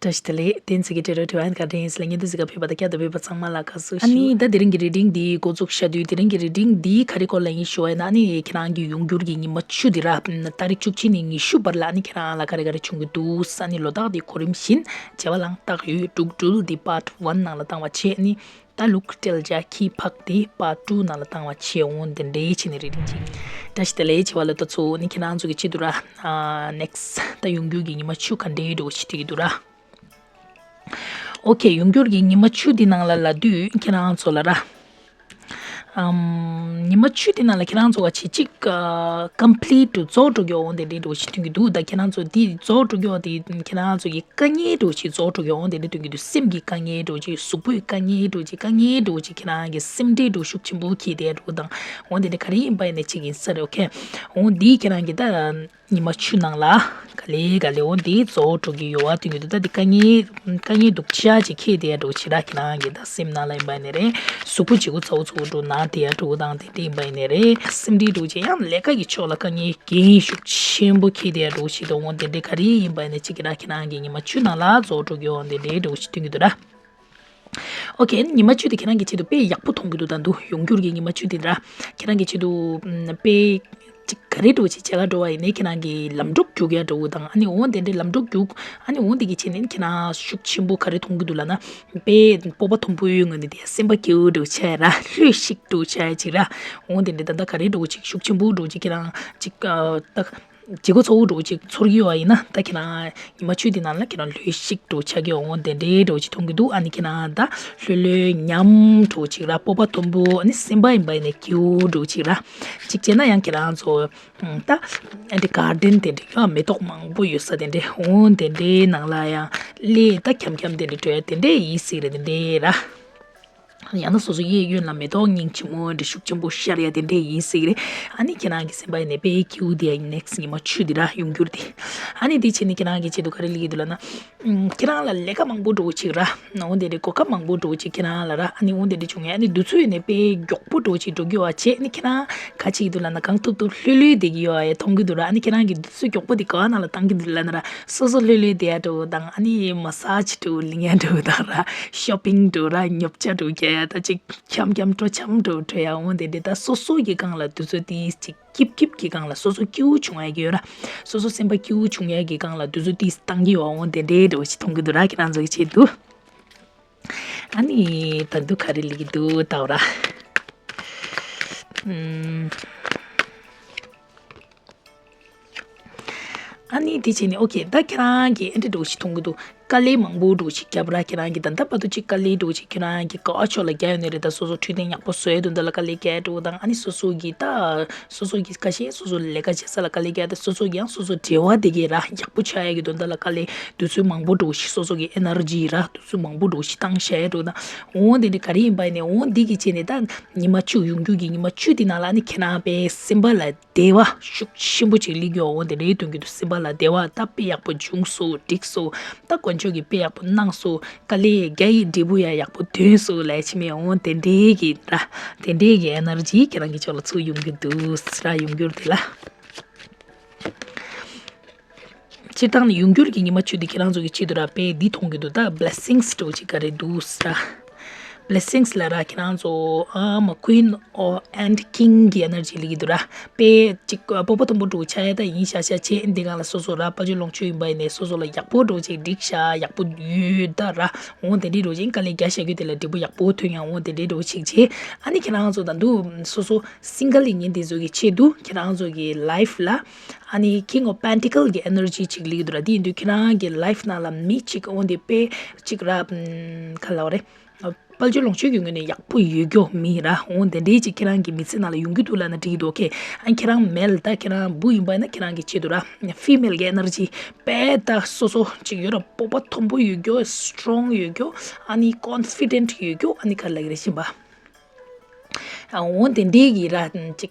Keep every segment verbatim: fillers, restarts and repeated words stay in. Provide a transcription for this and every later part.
བཀྲ་ཤིས་བདེ་ལེགས། བསྟན་འཛིན་གྱི་འབྲེལ་ཡོད་དྲི་བ་ཡན་ག་འདྲེན་ལ་ཉན་དུ་གཟིགས་ཀ་ཕེབས་པ་དང་བསྐྱར་དུ་ཕེབས་པ་ཚང་མ་ལ་དགའ་བསུ་ཞུ། ཨ་ནི་ད་དེ་རིང་གི་རི་ཌིང་འདི་འགོ་འཛུགས་བྱ་དུས་དེ་རིང་གི་རི་ཌིང་འདི་ག་རེ་སྐོར་ལ་ཡིན་ཞུ་བ་ཡིན་ན། ཨ་ནི་ཁྱེད་རང་གི་ཡོང་འགྱུར་གྱི་ཉི་མ་བཅུ་འདི་ར། ཏ་རིག་བཅུ་གཅིག་ནས་ཉི་ཤུ་བར་ལ་ཨ་ནི་ཁྱེད་རང་ལ་ག་རེ་ག་རེ་བྱུང་གི་འདུག་ཨ་ནི་ལོ་རྟགས་འདི་གོ་རིམ་བཞིན་བྱ་བ་ལ་བཏགས་ཡོད། འབྲུག་སྦྲུལ་འདི་པཱརྚ་ཝན་ནང་ལ་བཏང་བ་བྱས། ཨ་ནི་ད་ལུག་སྤྲེལ་བྱ་ཁྱི་ཕག་འདི་པཱརྚ་ཊུ་ནང་ལ་བཏང་བ་བྱས། འོང་དེ་འདྲའི་བྱས་ནས་རི་ཌིང་ཅིག་བཀྲ་ཤིས་བདེ་ལེགས་བྱ་བ་ལ་ད་ཚུར་ཨ་ནི་ཁྱེད་རང་ཚོ་གི་ཆེད་དུ་ར། ནེགསི་ད་ཡོང་འགྱུར་གྱི་ཉི་མ་བཅུ་ག་འདྲའི་འགྲོ་ཞིག་བལྟ་གི་འདུག་ར། ཨོ་ཁེ། ཡོང་འགྱུར་གྱི་ཉི་མ་བཅུ་འདི་ནང་ལ་ལབ་དུས་ཁྱེད་རང་ཚོ་ལ་ར། ཨམ། ཉི་མ་བཅུ་འདི་ནང་ལ་ཁྱེད་རང་ཚོ་བ་ཆེ་གཅིག་ཨ། ཀམ་པི་ལིཊ་ཏུ་རྫོགས་འགྲོ་གི་འོང་དེ་འདྲའི་འགྲོ་ཞིག་སྟོན་གྱི་འདུག་ད་ཁྱེད་རང་ཚོ་འདི་རྫོགས་འགྲོ་གི་འོང་དེ་ཁྱེད་རང་ཚོ་གི་དཀའ་ངལ་འགྲོ་ཞིག་རྫོགས་འགྲོ་གི་འོང་དེ་འདྲའི་སྟོན་གྱི་འདུག་སེམས་ཀྱི་དཀའ་ངལ་འགྲོ་ཞིག་གཟུགས་པོའི་དཀའ་ངལ་འགྲོ་ཞིག་དཀའ་ངལ་འགྲོ་ཞིག་ཁྱེད་རང་གི་སེམས་ཁྲལ་འགྲོ་ཤུགས་ཆེན་པོ་ཁྱེར་དེ་འགྲོ་དང་འོང་དེ་འདྲའི་ག་རེ་ཡིན་པ་ཡིན་ན་གཅིག་ཡིན་ས་རེད། ཨོ་ཁེ། འོང་འདི་ཁྱེད་རང་གི་ད། ཉི་མ་བཅུ་ནང་ལ་ག་ལེ་ག་ལེ་འོ་འདི་རྫོགས་འགྲོ་གི་ཡོད་པ་དེ་ཡོད་དུས་ད་འདི་དཀའ་ངལ་དཀའ་ངལ་སྡུག་ཅག་ཅིག་ཁྱེར་དེ་ཡ་འགྲོ་ཅིག་ར། ཁྱེད་རང་གི་ད་སེམས་ནང་ལ་ཡིན་པ་ནི་རེད། གཟུགས་པོ་བྱེད་སྒོ་ཚ་བོ་ཚ་བོ་འགྲོ་ན་དེ་ཡ་འགྲོ་དང་དེ་འདྲ་ཡིན་པ་ནི་རེད། སེམས་ཁྲལ་འགྲོ་ཅིག་ཡང་ལས་ཀ་གི་ཕྱོགས་ལ་དཀའ་ངལ་འགན་ཤུགས་ཆེན་པོ་ཁྱེར་དེ་ཡ་འགྲོ་ཅིག་དང་འོ་དེ་འདྲ་ག་རེ་ཡིན་པ་ནི་གཅིག་གི་ར། ཁྱེད་རང་གི་ཉི་མ་བཅུ་ནང་ལ་རྫོགས་འགྲོ་གི་འོ་དེ་འདྲ་འགྲོ་ཅིག་སྟོན་གི་འདུག་ར། ཨོ་ཁེ། ཉི་མ་བཅུ་དེ་ཁྱེད་རང་གི་ཆེད་དུ་དཔེ་ཡག་པོ་མཐོང་གི་འདུག་ད་འདུག་ཡོང་འགྱུར་གྱི་ཉི་མ་བཅུ་དེ་འདྲ་ཁྱེད་རང་གི་ཆེད་དུ་ཨམ། དཔེ་ཅིག་ག་རེ་འགྲོ་ཅིག་བྱེད་ག་འགྲོ་བ་ཡིན་ནའི་ཁྱེད་རང་གི་ལམ་འགྲོ་རྒྱུག་ཡ་འགྲོ་དང་ཨ་ནི་འོང་དེ་འདྲའི་ལམ་འགྲོ་རྒྱུག་ཨ་ནི་འོང་དེ་གི་ཆེད་ནས་ཁྱེད་རང་ཤུགས་ཆེན་པོ་ག་རེ་མཐོང་གི་འདུག་ལབ་ན། དཔེ་སྤོབས་པ་མཐོན་པོའི་ངང་ནས་དེ་སེམས་པ་སྐྱིད་པོ་འགྲོ་ཆ་ཡ་ར། ལྷོད་ཤིག་འགྲོ་ཆ་ཡ་ཅིག་ར། འོང་དེ་འདྲའི་ད་ལྟ་ག་རེ་འགྲོ་ཅིག་ཤུགས་ཆེན་པོ་འགྲོ་ཅིག་ཁྱེད་རང་ཅིག་ཨ། ད། བྱེད་སྒོ་ཚ་བོ་འདྲ་བོ་ཅིག་ཚོར་གྱི་ཡོད་པ་ཡིན་ན་ད་ཁྱེད་རང་ཉི་མ་བཅུ་དེ་ནང་ལ་ཁྱེད་རང་ལྷོད་ཤིག་འདྲ་བོ་ཆགས་ཀྱི་འོང་དེ་འདྲའི་འདྲ་བོ་ཅིག་མཐོང་གི་འདུག་ཨ་ནི་ཁྱེད་རང་ད་ལྷོད་ལྷོད་ཉམས་འདྲ་བོ་ཅིག་ར། སྤོབས་པ་མཐོན་པོ་ཨ་ནི་སེམས་པ་ཡིན་པ་ཡིན་ན་སྐྱིད་པོ་འདྲ་བོ་ཅིག་ར། ཅིག་བྱས་ན་ཡང་ཁྱེད་རང་ཚོ་ད་ཨ་འདི་གར་ཌེན་དེ་འདྲ་ཡོད་མེ་ཏོག་མང་པོ་ཡོད་ས་དེ་འདྲ་འོང་དེ་འདྲའི་ནང་ལ་ཡང་སླེབས་ད་འཁྱམ་འཁྱམ་དེ་འདྲ་འགྲོ་ཡ་དེ་འདྲ་ཡིན་སྲིད་རེད་དེ་འདྲ་ར། ཡང་ན་སོ་སོ་གཡས་གཡོན་ལ་མེ་ཏོག་སྙིང་རྗེ་མོ་འདྲ་ཤུགས་ཆེན་པོ་ཤར་ཡ་དེ་འདྲ་ཡིན་སྲིད་རེད། ཨ་ནི་ཁྱེད་རང་གི་སེམས་པ་ཡིན་ནས་དཔེ་སྐྱིད་པོ་དེ་ཡ་ཡིན་ནེགསི་ཉི་མ་བཅུ་འདི་ར་ཡོང་འགྱུར་དེ། ཨ་ནི་དེ་བྱས་ནས་ཁྱེད་རང་གི་ཆེད་དུ་ག་རེ་ལབ་ཀྱི་འདུག་ལབ་ན། ཁྱེད་རང་ལ་ལས་ཀ་མང་པོ་འགྲོ་ཅིག་ར། འོ་དེ་འདྲའི་གོ་སྐབས་མང་པོ་འགྲོ་ཅིག་ཁྱེད་རང་ལ་ར། ཨ་ནི་འོ་དེ་འདྲ་བྱུང་ཡ་ཨ་ནི་དུས་ཚོད་ཡིན་ནས་དཔེ་མགྱོགས་པོ་འགྲོ་ཅིག་འགྲོ་གི་ཡོད་པ་བྱས་ཨ་ནི་ཁྱེད་རང་ག་ཅིག་འདུག་ལབ་ན་གང་ཐུབ་ཐུབ་ལྷོད་ལྷོད་བསྡད་ཀྱི་ཡོད་པ་ཡ་མཐོང་གི་འདུག་ར། ཨ་ནི་ཁྱེད་རང་གི་དུས་ཚོད་མགྱོགས་པོ་དེ་ག་བ་ནང་ལ་བཏང་གི་འདུག་ལབ་ན་ར། སོ་སོ་ལྷོད་ལྷོད་བསྡད་ཡ་འདྲ་བོ་དང་ཨ་ནི་མ་སཱཇ་འདྲ་བོ་ལེན་ཡ་འདྲ་བོ་དང་ར། ཤོ་པིང་འདྲ་བོ་ར། ཉོ་ཆ་འདྲ་བོ་རྒྱག་ཡ་ད་ཅིག་འཁྱམ་འཁྱམ་སྤྲོ་འཆམ་འདྲ་བོ་སྤྲོད་ཡ་འོང་དེ་འདྲ་ད་སོ་སོ་གི་སྒང་ལ་དུས་ཚོད་དེ་ཅིག་སྐྱིད་སྐྱིད་ཀྱི་སྒང་ལ་སོ་སོ་སྐྱིད་པོ་བྱུང་ཡ་གི་ཡོད་ར། སོ་སོ་སེམས་པ་སྐྱིད་པོ་བྱུང་ཡ་གི་སྒང་ལ་དུས་ཚོད་དེ་བཏང་གི་ཡོད་འོང་དེ་འདྲ་འདྲ་བོ་ཞིག་མཐོང་གི་འདུག་ར། ཁྱེད་རང་ཚོ་གི་ཆེད་དུ། ཨ་ནི་ད་དུང་ག་རེ་ལབ་ཀྱི་འདུག་ལྟ་བ་ར། ཨུམ། ཨ་ནི་དེ་བྱས་ནས་ཨོ་ཁེ། ད་ཁྱེད་རང་གིས་ཨེ་འདྲ་འདྲ་བོ་ཞིག་མཐོང་གི་འདུག་དཀའ་ལས་མང་པོ་འདྲ་བོ་ཞིག་བརྒྱབ་ར། ཁྱེད་རང་གིས་ད་ལྟ་བར་དུ་ཅིག་དཀའ་ལས་འདྲ་བོ་ཞིག་ཁྱེད་རང་གིས་ག་བ་ཕྱོགས་ལ་བརྒྱབ་ཡོད་ནི་རེད། ད་སོ་སོ་འཕྲོད་བསྟེན་ཡག་པོ་བཟོ་ཡ་དོན་དག་ལ་དཀའ་ལས་བརྒྱབ་འདྲ་བོ་དང་ཨ་ནི་སོ་སོ་གིས་ད་སོ་སོ་གིས་ཁ་ཤས་སོ་སོ་ལས་ཀ་བྱེད་ས་ལ་དཀའ་ལས་བརྒྱབ། ད་སོ་སོ་གིས་ཡང་སོ་སོ་འབྲེལ་བ་དེ་གས་ར་ཡག་པོ་ཆགས་ཡ་གི་དོན་དག་ལ་དཀའ་ལས། དུས་ཚོད་མང་པོ་འདྲ་བོ་ཞིག་སོ་སོ་གི་ཨེ་ནར་ཇི་ར་དུས་ཚོད་མང་པོ་འདྲ་བོ་ཞིག་བཏང་བཞག་ཡ་འདྲ་བོ་དང་འོ་དེ་འདྲ་ག་རེ་ཡིན་པ་ཡིན་ནའི་འོ་འདི་གི་བྱས་ནས་ད་ཉི་མ་བཅུ་ཡོང་རྒྱུ་གི་ཉི་མ་བཅུ་དེ་ནང་ལ་ཨ་ནི་ཁྱེད་རང་དཔེ་སེམས་པ་ལ་བདེ་བ་ཤུགས་ཆེན་པོ་ཅིག་སླེབས་ཡོང་འོ་དེ་འདྲའི་དོན་གྱི་འདུག་སེམས་པ་ལ་བདེ་བ་ད་དཔེ་ཡག་པོ་བྱུང་སོང་འགྲིག་སོང་། ད་དཀོན་མཆོག་གིས་དཔེ་ཡག་པོ་གནང་སོང་། དཀའ་ལས་རྒྱག་ཡི་འབྲས་བུ་ཡང་ཡག་པོ་ཐོན་སོང་ལབ་ཡ་ཅིག་མེད་འོ་དེ་འདྲའི་གི་ར། དེ་འདྲའི་གི་ཨེ་ནར་ཇི་ཁྱེད་རང་གི་ཕྱོགས་ལ་ཚུར་ཡོང་གི་འདུག་ར། ཡོང་རྒྱུར་དེ་ལ། སྤྱིར་བཏང་ནི་ཡོང་འགྱུར་གྱི་ཉི་མ་བཅུ་འདི་ཁྱེད་རང་ཚོ་གི་ཆེད་དུ་ར་དཔེ་འདི་མཐོང་གི་འདུག་ད་བྷི་ལེ་སིང་སི་འདྲ་བོ་ཅིག་ག་རེ་འདུག་ས། བྷི་ལེ་སིང་སི་ལ་ར་ཁྱེད་རང་ཚོ་ཨ་མ་ཀུན་ཨེན་ཀིང་གི་ཨེ་ནར་ཇི་ལབ་ཀྱི་འདུག་ར། དཔེ་ཅིག་སྤོབས་པ་མཐོན་པོ་འདྲ་བོ་ཆགས་ཡ་ད་ཡིན་ཤག་ཤག་བྱས་འདི་སྒང་ལ་སོ་སོ་ར་དཔལ་འབྱོར་ལོངས་སྤྱོད་ཡིན་པ་ཡིན་ནའི་སོ་སོ་ལ་ཡག་པོ་འདྲ་བོ་ཅིག་འགྲིག་ཤག་ཡག་པོ་ཡོད་ད་ར། འོང་དེ་འདྲའི་འདྲ་བོ་ཅིག་དཀའ་ལས་རྒྱག་བཞག་རྒྱུ་དེ་ལ་འབྲས་བུ་ཡག་པོ་ཐོན་ཡ་འོང་དེ་འདྲའི་འདྲ་བོ་ཅིག་བྱས། ཨ་ནི་ཁྱེད་རང་ཚོ་ད་དུང་སོ་སོ་སིང་གལ་ཡིན་མཁན་དེ་ཚོ་གི་ཆེད་དུ་ཁྱེད་རང་ཚོ་གི་ལའིཕ་ལ། ཨ་ནི་King of Pentacle གི་ཨེ་ནར་ཇི་ཅིག་ལབ་ཀྱི་འདུག་ར། དེ་ཡིན་དུས་ཁྱེད་རང་གི་ལའིཕ་ནང་ལ་མི་ཅིག་འོང་དེ་དཔེ་ཅིག་ར། ཨམ། ག་ལབ་རེད། དཔལ་འབྱོར་ལོངས་སྤྱོད་ཀྱི་ངོས་ནས་ཡག་པོ་ཡོད་རྒྱུ་མི་ར། འོང་དེ་འདྲའི་ཅིག་ཁྱེད་རང་གི་མི་ཚེ་ནང་ལ་ཡོང་གི་འདུག་ལབ་ན་འགྲིག་གི་འདུག་ཨོ་ཁེ། ཨ་ནི་ཁྱེད་རང་མེལ་ད་ཁྱེད་རང་བུ་ཡིན་པ་ན་ཁྱེད་རང་གི་ཆེད་དུ་ར། ཕི་མེལ་གི་ཨེ་ནར་ཇི་དཔེ་ད་སོ་སོ་ཅིག་ཡོད་ར། སྤོབས་པ་མཐོན་པོ་ཡོད་རྒྱུ། སི་ཊོང་ཡོད་རྒྱུ། ཨ་ནི་ཀོན་ཕི་ཌེན་ཊི་ཡོད་རྒྱུ། ཨ་ནི་ག་ལབ་ཀྱི་རེད་ཤེས་པ། འོ་དེ་འདྲའི་གི་ར་ཅིག་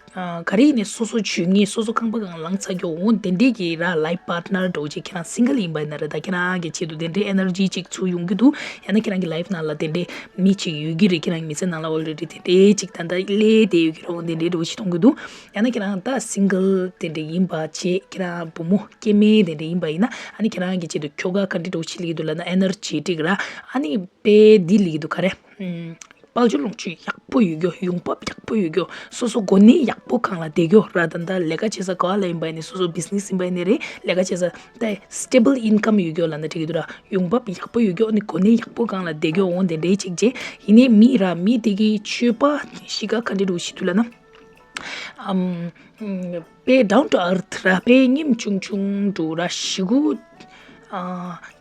ག་རེ་ཡིན་ནའི་སོ་སོ་བྱུས་ངེས་སོ་སོ་ཁང་པ་གང་ལངས་ཚར་རྒྱུ་འོ་དེ་འདྲའི་གི་ར་life partner་འདྲ་བོ་ཅིག་ཁྱེད་རང་single་ཡིན་པ་ཡིན་ན་ར་ད་ཁྱེད་རང་གི་ཆེད་དུ་དེ་འདྲའི་energy་ཅིག་ཚུར་ཡོང་གི་འདུག་ཡང་ན་ཁྱེད་རང་གི་life་ནང་ལ་དེ་འདྲའི་མི་ཅིག་ཡོད་ཀྱི་རེད། ཁྱེད་རང་གི་མི་ཚེ་ནང་ལ་already་དེ་འདྲའི་ཅིག་ད་ལྟ་སླེབས་བསྡད་ཡོད་ཀྱི་རེད། འོ་དེ་འདྲའི་འདྲ་བོ་ཅིག་མཐོང་གི་འདུག་ཡང་ན་ཁྱེད་རང་ད་single་དེ་འདྲ་ཡིན་པ་བྱས་ཁྱེད་རང་བུ་མོ་སྐྱེ་དམན་དེ་འདྲ་ཡིན་པ་ཡིན་ན་ཨ་ནི་ཁྱེད་རང་གི་ཆེད་དུ་ཁྱོ་ག་ག་འདྲ་འདྲ་བོ་ཅིག་སླེབས་ཀྱི་འདུག་ལབ་ན་energetic་ར་ཨ་ནི་དཔེ་འདི་སླེབས་ཀྱི་འདུག་ག་རེ། དཔལ་འབྱོར་ལོངས་སྤྱོད་ཡག་པོ་ཡོད་རྒྱུ། ཡོང་འབབ་ཡག་པོ་ཡོད་རྒྱུ། སོ་སོ་གོ་གནས་ཡག་པོ་སྒང་ལ་བསྡད་རྒྱུ་ར། ད་ལྟ་ལས་ཀ་བྱེད་ས་ག་བ་ལ་ཡིན་པ་ཡིན་ནའི་སོ་སོ་business་ཡིན་པ་ཡིན་ནའི་རེད། ལས་ཀ་བྱེད་ས་ད་stable income་ཡོད་རྒྱུ་ལབ་ན་འགྲིག་གི་འདུག་ར། ཡོང་འབབ་ཡག་པོ་ཡོད་རྒྱུ། ཨ་ནི་གོ་གནས་ཡག་པོ་སྒང་ལ་བསྡད་རྒྱུ། འོ་དེ་འདྲའི་ཅིག་བྱས་ཡིན་ནའི་མི་ར་མི་དེ་གི་སྤྱོད་པ་གཤིས་ཀ་ག་འདྲ་འདྲ་བོ་ཞིག་འདུག་ལབ་ན། ཨམ། དཔེ་down to earth་ར། དཔེ་སྙེམས་ཆུང་ཆུང་འདྲ་བོ་ར། ཞེ་པོ་ཨ་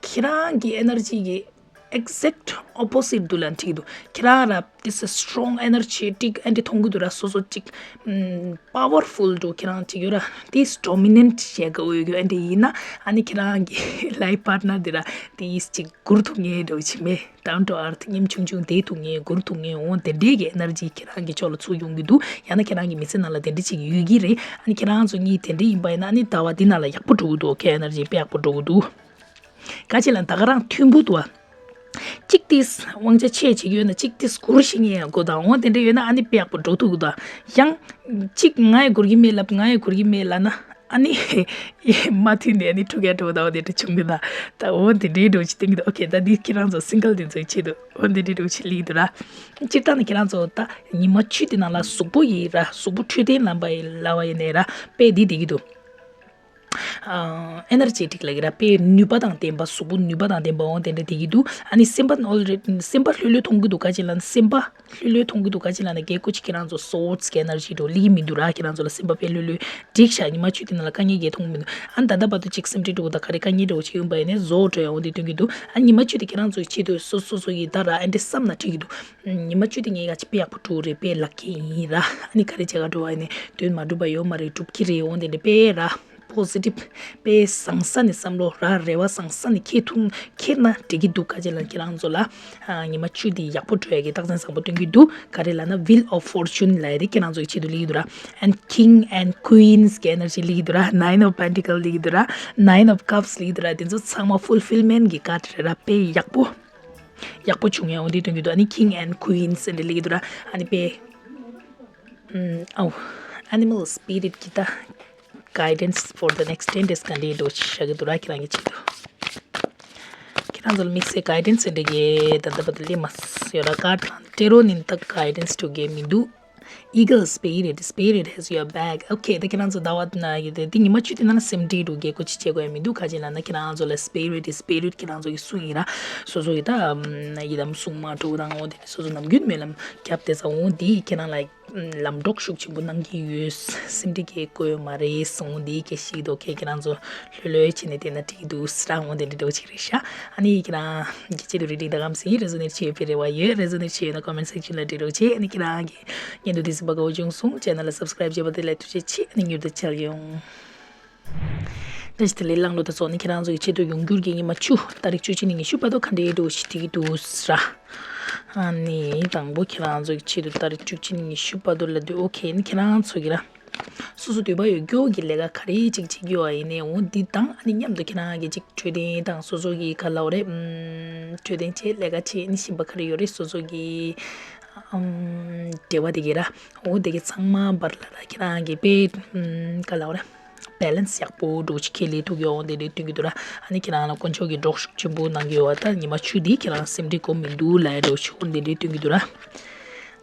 ཁྱེད་རང་གི་energy་གི་exact opposite་འདུག་ལབ་ན་འགྲིག་གི་འདུག་ཁྱེད་རང་ར་this is strong energetic་ཨ་འདྲ་མཐོང་གི་འདུག་ར། སོ་སོ་ཅིག་ཨམ་powerful་འདྲ་བོ་ཁྱེད་རང་ཅིག་ཡོད་ར། this dominant་བྱེད་དགོས་ཡོད་རྒྱུ་ཨ་འདྲ་ཡིན་ན་ཨ་ནི་ཁྱེད་རང་གི་life partner་དེ་ར་this་ཅིག་སྒུར་ཐུབ་མཁན་འདྲ་བོ་ཅིག་མེད། down to earth་སྙེམས་ཆུང་ཆུང་བསྡད་ཐུབ་མཁན། སྒུར་ཐུབ་མཁན། འོ་དེ་འདྲའི་གི་energy་ཁྱེད་རང་གི་ཕྱོགས་ལ་ཚུར་ཡོང་གི་འདུག་ཡང་ན་ཁྱེད་རང་གི་མི་ཚེ་ནང་ལ་དེ་འདྲ་ཅིག་ཡོད་ཀྱི་རེད། ཨ་ནི་ཁྱེད་རང་ཚོ་གཉིས་དེ་འདྲ་ཡིན་པ་ཡིན་ན་ཨ་ནི་ཟླ་བ་འདི་ནང་ལ་ཡག་པོ་འགྲོ་གི་འདུག okay energy་དཔེ་ཡག་པོ་འགྲོ་གི་འདུག་ག་ཅི་ལབ་ན་ད་ག་རང་མཐུན་པོ་འདུག་བ། གཅིག་དེས་དབང་ཆ་ཆེ་བྱེད་ཀྱི་ཡོད་ན་གཅིག་དེས་སྒུར་ཤེས་མཁན་ཡང་དགོས་དང་། འོ་དེ་འདྲ་ཡོད་ན་ཨ་ནི་དཔེ་ཡག་པོ་འགྲོ་ཐུབ་གི་འདུག་ཡང་གཅིག་ང་ཡང་སྒུར་གྱི་མེད་ལབ། ང་ཡང་སྒུར་གྱི་མེད་ལབ་ན། ཨ་ནི་མ་མཐུན་ནས་ཨ་ནི་འཁྲུག་ཡ་འགྲོ་དང་། འོ་དེ་འདྲ་བྱུང་གི་ད། ད་འོ་དེ་འདྲའི་འགྲོ་ཅི་སྟེང་གི་okay ད་འདི་ཁྱེད་རང་ཚོ་single་དེ་ཚོའི་ཆེད་དུ་འོ་དེ་འདྲའི་འགྲོ་ཅི་ལིག་འདུག་ར། སྤྱིར་བཏང་ནི་ཁྱེད་རང་ཚོ་ད་ཉི་མ་བཅུ་དེ་ནང་ལ་གཟུགས་པོ་ཡི་ར་གཟུགས་པོ་འཕྲོད་བསྟེན་ལམ་པ་ཡི་ལ་བ་ཡི་ནས་ར་དཔེ་འདི་བསྡད་ཀྱི་འདུག་ཨ། energetic་ལབ་ཀྱི་ར། དཔེ་ནུས་པ་དང་ལྡན་པ། གཟུགས་པོ་ནུས་པ་དང་ལྡན་པ་འོ་དེ་འདྲ་བསྡད་ཀྱི་འདུག་ཨ་ནི་སེམས་པ་already་སེམས་པ་ལྷོད་ལྷོད་མཐོང་གི་འདུག་ག་ཅི་ལབ་ན་སེམས་པ་ལྷོད་ལྷོད་མཐོང་གི་འདུག་ག་ཅི་ལབ་ན་རྒྱལ་སྐུ་ཅིག་ཁྱེད་རང་ཚོ་སོ་ཊི་གི་energy་འགྲོ་ལི་མི་འདུག་ར། ཁྱེད་རང་ཚོ་ལ་སེམས་པ་དཔེ་ལྷོད་ལྷོད་འགྲིག་ཤག་ཉི་མ་བཅུ་དེ་ནང་ལ་དཀའ་ངལ་གྱི་མཐོང་མི་འདུག་ཨ་ནི་ད་ལྟ་བར་དུ་ཅིག་སེམས་ཁྲལ་འགྲོ་གི་ད་ག་རེ་དཀའ་ངལ་འགྲོ་ཅིག་ཡོང་པ་ཡིན་ནའི་བཟོ་འགྲོ་ཡ་འོ་དེ་སྟོན་གྱི་འདུག་ཨ་ཉི་མ་བཅུ་དེ་ཁྱེད་རང་ཚོའི་ཆེད་དུ་སོ་སོ་སོ་ཡི་ད་ར་ཨ་འདྲ་བསམ་ན་འགྲིག་གི་འདུག་ཉི་མ་བཅུ་དེ་ངས་ག་ཅི་དཔེ་ཡག་པོ་འགྲོ་རེད། དཔེ་ལག་ཁྱེད་ཡིན་ར། ཨ་ནི་ག་རེ་བྱེད་ག་འགྲོ་བ་ཡིན་ནའི་དོན་མ་འགྲུབ་པ་ཡོད་མ་རེད། འགྲུབ་ཀྱི་རེད། འོ་དེ་འདྲ་དཔེ་ར། positive་དཔེ་བཟང་ས་ནས་བསམ་བློ་ར་རེ་བ་བཟང་ས་ནས་འཁྱེར་ཐུབ་འཁྱེར་ན་འགྲིག་གི་འདུག་ག་ཅི་ལབ་ན་ཁྱེད་རང་ཚོ་ལ་ཨ་ཉི་མ་བཅུ་འདི་ཡག་པོ་འགྲོ་ཡ་གི་རྟགས་མཚན་བཟང་པོ་སྟོན་གྱི་འདུག་ག་རེ་ལབ་ན་Wheel of Fortune་ལབ་ཡ་དེ་ཁྱེད་རང་ཚོ་གི་ཆེད་དུ་སླེབས་ཀྱི་འདུག་ར། and King and Queens་གི་energy་སླེབས་ཀྱི་འདུག་ར། Nine of Pentacles་སླེབས་ཀྱི་འདུག་ར། Nine of Cups་སླེབས་ཀྱི་འདུག་ར། དེ་ཚོ་ཚང་མ་fulfillment་གི་card་རེད་ར། དཔེ་ཡག་པོ་ཡག་པོ་བྱུང་ཡ་འོ་འདི་སྟོན་གྱི་འདུག་ཨ་ནི་King and Queens་འདི་སླེབས་ཀྱི་འདུག་ར། ཨ་ནི་དཔེ་ཨམ། ཨའོ། Animal Spirit་གི་ད་guidance for the next ten days་ག་འདྲའི་འགྲོ་ཤག་གི་འདུག་ར། ཁྱེད་རང་གི་ཆེད་དུ། ཁྱེད་རང་ཚོ་ལ་དམིགས་བསལ་guidance་འདྲ་གི་ད་ལྟ་བར་དུ་སླེབས་མ་ཡོད་ར། card་དང་tarot་ནི་ད་guidance་འགྲོ་གི་མི་འདུག Eagle Spirit, Spirit has your back. Okay ད་ཁྱེད་རང་ཚོ་ཟླ་བ་ན་ཡོད་དེ་འདི་ཉི་མ་བཅུ་དེ་ནང་ལ་སེམས་ཁྲལ་འགྲོ་གི་སྐོར་ཅི་བྱེད་དགོས་ཡ་མི་འདུག་ག་ཅི་ལབ་ན་ཁྱེད་རང་ཚོ་ལ་Spirit་དེ་Spirit་ཁྱེད་རང་ཚོ་གི་སུ་ཡིན་ར། སོ་སོ་ཡི་ད་ཡི་དམ་སྲུང་མ་འགྲོ་དང་འོ་དེ་སོ་སོ་ནམ་རྒྱུན་སྨོན་ལམ་རྒྱབ་དེ་ས་འོ་འདི་ཁྱེད་རང་ལ་ལམ་གྲོགས་ཤུགས་ཆེན་པོ་གནང་གི་ཡོད། སེམས་ཁྲལ་གྱི་དགོས་མ་རེད་གསུངས་འདི་སྐད་ཤིག་དོ་ཁྱེད་ཁྱེད་རང་ཚོ་ལྷོད་ལྷོད་བྱས་ནས་བསྡད་ན་འགྲིག་འདུག་ཟེར་འོ་འདི་འདྲ་འདྲ་བོ་ཅིག་རེད་ཤག་ཨ་ནི་ཁྱེད་རང་གི་ཆེད་དུ་reading་ད་གམ་སྲིད་resonate་བྱེད་ཡོད་པའི་རེ་བ་ཡོད། resonate་བྱེད་ཡོད་ན་comment section་ལ་འབྲི་རོགས་བྱེད། ཨ་ནི་ཁྱེད་རང་གི་བརྙན་ཐུང་འདི་གཟིགས་པ་དགའ་བོ་བྱུང་སོང་channel་ལ་subscribe་བྱས་པ་དེ་ལ་ཐུགས་རྗེ་ཆེ། ཨ་ནི་མྱུར་དུ་མཇལ་ཡོང་། བཀྲ་ཤིས་བདེ་ལེགས། གླང་ལོ་ད་ཚོགས་ནི་ཁྱེད་རང་ཚོ་གི་ཆེད་དུ་ཡོང་འགྱུར་གྱི་ཉི་མ་བཅུ་ཏ་རིག་བཅུ་གཅིག་ནས་ཉི་ཤུ་བར་དུ་ག་འདྲའི་འགྲོ་ཞིག་འགྲིག་འདུག་ཟེར། ཨ་ནི་དང་པོ་ཁྱེད་རང་ཚོ་གི་ཆེད་དུ་ཏ་རིག་བཅུ་གཅིག་ནས་ཉི་ཤུ་བར་དུ་ལ་དུས་okay ནི་ཁྱེད་རང་ཚོ་གི་ར། སོ་སོ་འདོད་པ་ཡོད་རྒྱུ་གི་ལས་ཀ་ག་རེ་ཅིག་བྱེད་རྒྱུ་བ་ཡིན་ནའི་འོ་འདི་དང་ཨ་ནི་མཉམ་དུ་ཁྱེད་རང་གི་ཅིག་འཕྲོད་བསྟེན་དང་སོ་སོ་གི་ག་ལབ་རེད། ཨམ། འཕྲོད་བསྟེན་བྱེད་ལས་ཀ་བྱེད་ནི་གཞན་པ་ག་རེ་ཡོད་རེད། སོ་སོ་གི་ཨམ། འབྲེལ་བ་དེ་གི་ར་འོ་དེ་གི་ཚང་མ་བར་ལ་ར་ཁྱེད་རང་གི་དཔེ་ཨམ། ག་ལབ་རེད། balance་ཡག་པོ་འགྲོ་ཅིག་ཁེ་ལས་ཐུག་ཡོང་དེ་འདྲའི་སྟོན་གྱི་འདུག་ར། ཨ་ནི་ཁྱེད་རང་ལ་དཀོན་མཆོག་གིས་གྲོགས་ཤུགས་ཆེན་པོ་གནང་གི་ཡོད་བ། ད་ཉི་མ་བཅུ་འདི་ཁྱེད་རང་སེམས་ཁྲལ་དགོས་མི་འདུག་ལབ་ཡ་འགྲོ་ཅིག་འོ་དེ་འདྲའི་སྟོན་གྱི་འདུག་ར།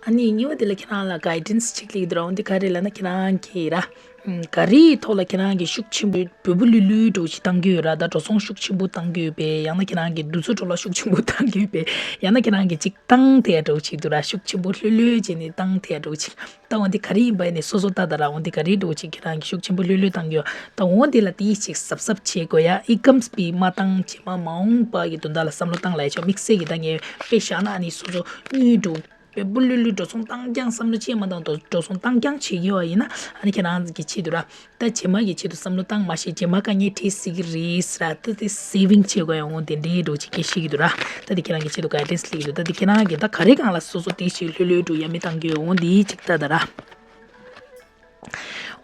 ཨ་ནི་གཉིས་པ་དེ་ལ་ཁྱེད་རང་ལ་guidance་ཅིག་སླེབས་འདུག་ར། འོ་འདི་ག་རེ་ལབ་ན་ཁྱེད་རང་གིས་ར། ག་རེའི་ཐོག་ལ་ཁྱེད་རང་གིས་ཤུགས་ཆེན་པོས་འབོལ་པོ་ལུས་ལུས་འགྲོ་ཅིག་བཏང་གི་ཡོད་ར། ད་འགྲོ་སོང་ཤུགས་ཆེན་པོ་བཏང་གི་ཡོད་པས། ཡང་ན་ཁྱེད་རང་གིས་དུས་ཚོད་འཕྲོ་བརླག་ཤུགས་ཆེན་པོ་བཏང་གི་ཡོད་པས། ཡང་ན་ཁྱེད་རང་གིས་ཅིག་བཏང་ཐེ་ཡ་འགྲོ་ཅིག་འདུག་ར། ཤུགས་ཆེན་པོ་ལྷོད་ལྷོད་བྱས་ནས་བཏང་ཐེ་ཡ་འགྲོ་ཅིག་ད་འོ་འདི་ག་རེ་ཡིན་པ་ཡིན་ནའི་སོ་སོ་ལྟ་ད་ར། འོ་འདི་ག་རེ་འགྲོ་ཅིག་ཁྱེད་རང་གིས་ཤུགས་ཆེན་པོ་ལྷོད་ལྷོད་བཏང་གི་ཡོད། ད་འོ་འདི་ལ་དེའི་ཅིག་གཟབ་གཟབ་བྱེད་དགོས་ཡ། ཨི་ཀམ་སྤི་མ་བཏང་རྗེས་མ་མ་འོངས་པ་གི་དོན་དག་ལ་བསམ་བློ་བཏང་ལ་ཡ་ཆོག་དམིགས་བསལ་གྱི་ད་ངས་དཔེ་བཞག་ན་ཨ་ནི་སོ་སོ་དངུལ་འགྲོ། འབོལ་པོ་ལུས་ལུས་འགྲོ་སོང་བཏང་རྐྱང་བསམ་བློ་ཅི་ཡང་མ་བཏང་འགྲོ་སོང་བཏང་རྐྱང་བྱེད་ཀྱི་ཡོད་པ་ཡིན་ན། ཨ་ནི་ཁྱེད་རང་གི་ཆེད་དུ་ར། ད་རྗེས་མ་གི་ཆེད་དུ་བསམ་བློ་བཏང་མ་ཤེས། རྗེས་མ་དཀའ་ངལ་འཕྲད་སྲིད་ཀྱི་རེད་ཟེར་ར། ད་དེ་སེ་བིང་བྱེད་དགོས་ཡ་འོང་དེ་འདྲའི་འགྲོ་ཅིག་སྐད་ཤེས་ཀྱི་འདུག་ར། ད་དེ་ཁྱེད་རང་གི་ཆེད་དུ་གའི་ཌན་སི་ལེགས་འདུག་ད་དེ་ཁྱེད་རང་གི་ད་ག་རེ་སྒང་ལ་སོ་སོ་དེ་ཞིག་ལྷོད་ལྷོད་འགྲོ་ཡ་མི་བཏང་གི་འོང་དེ་ཅིག་ལྟ་ད་ར།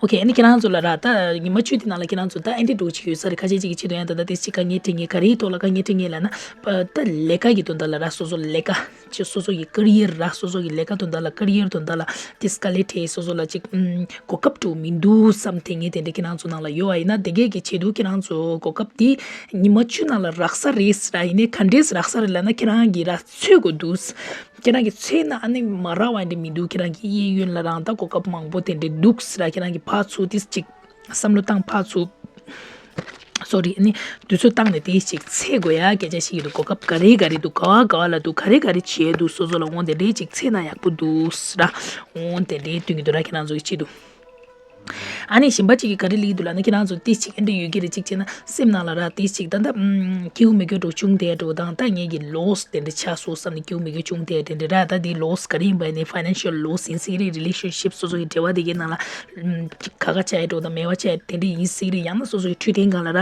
ཨོ་ཁེ། ཨ་ནི་ཁྱེད་རང་ཚོ་ལ་ར། ད་ཉི་མ་བཅུ་དེ་ནང་ལ་ཁྱེད་རང་ཚོ་ད་ཨེ་འདྲ་འགྲོ་ཅིག་ཡོད་ས་རེད། ཁ་ཤས་ཅིག་གི་ཆེད་དུ་ཡང་ད་ད་དེ་ཅིག་དཀའ་ངལ་འཕྲད་ངེས། ག་རེའི་ཐོག་ལ་དཀའ་ངལ་འཕྲད་ངེས་ལབ་ན། ད་ལས་ཀ་གི་དོན་དག་ལ་ར། སོ་སོ་ལས་ཀ་ཅིག་སོ་སོ་ཡི་ཀེ་རི་ཡར་ར། སོ་སོ་གི་ལས་ཀ་དོན་དག་ལ་ཀེ་རི་ཡར་དོན་དག་ལ་དེ་དཀའ་ལས་འཕྲད། སོ་སོ་ལ་ཅིག་ཨམ་གོ་སྐབས་འགྲོ་མི་འདུག་བསམ་དེ་ངས་དེ་འདྲ་ཁྱེད་རང་ཚོ་ནང་ལ་ཡོད་པ་ཡིན་ན། དེ་གས་ཀྱི་ཆེད་དུ་ཁྱེད་རང་ཚོ་གོ་སྐབས་དེ་ཉི་མ་བཅུ་ནང་ལ་རག་ས་རེད་ཟེར་ར། ཡིན་ནའི་ག་འདྲས་རག་ས་རེད་ལབ་ན། ཁྱེད་རང་གིས་ར་འཚོལ་དགོས་འདུག་ཁྱེད་རང་གིས་འཚོལ་ན་ཨ་ནི་མ་རག་པ་འདྲ་མི་འདུག་ཁྱེད་རང་གི་གཡས་གཡོན་ལ་རང་ད་གོ་སྐབས་མང་པོ་དེ་འདྲ་འདུག་ཟེར་ར། ཁྱེད་རང་གིས་ཕར་ཚུར་དེ་ཅིག་བསམ་བློ་བཏང་། ཕར་ཚུར། སོ་རི། ཨ་ནི་དུས་ཚོད་བཏང་ནས་དེ་ཅིག་འཚོལ་དགོས་ཡ་སྐད་ཆ་ཞིག་འདུག་གོ་སྐབས་ག་རེ་ག་རེ་འདུག་ག་བ་ག་བ་ལ་འདུག་ག་རེ་ག་རེ་བྱས་འདུག་སོ་སོ་ལ་འོང་དེ་འདྲའི་ཅིག་འཚོལ་ན་ཡག་པོ་འདུག་ཟེར་ར། འོང་དེ་འདྲའི་སྟོན་གྱི་འདུག་ར། ཁྱེད་རང་ཚོ་གི་ཆེད་དུ། ཨ་ནི་གཞན་པ་ཅིག་གིས་ག་རེ་ལབ་ཀྱི་འདུག་ལབ་ན། ཁྱེད་རང་ཚོ་དེ་ཅིག་ཨེ་འདྲ་ཡོད་ཀྱི་རེད། ཅིག་བྱས་ན་སེམས་ནང་ལ་ར་དེ་ཅིག་ད་ད་ཨམ་སྐྱིད་པོ་མེད་རྒྱུ་འགྲོ་བྱུང་དེ་འགྲོ་དང་། ད་ངེད་ཀྱི་ལོ་སི་དེ་འདྲ་ཆགས་སོང་བསམ་ནས་སྐྱིད་པོ་མེད་རྒྱུ་བྱུང་དེ་དེ་འདྲ་ར། ད་དེ་ལོ་སི་ག་རེ་ཡིན་པ་ཡིན་ནའི་ཕའི་ནན་ཤལ་ལོ་སི་ཡིན་སྲིད་ཀྱི་རེད། རི་ལེ་ཤན་ཤིབ་སོ་སོ་གི་འབྲེལ་བ་དེ་གའི་ནང་ལ་ཨམ་ཁ་ཁ་ཆགས་ཡ་འགྲོ་དང་མེད་པ་ཆགས་ཡ་དེ་འདྲ་ཡིན་སྲིད་ཀྱི་རེད། ཡང་ན་སོ་སོ་གི་འཕྲོད་བསྟེན་སྒང་ལ་ར་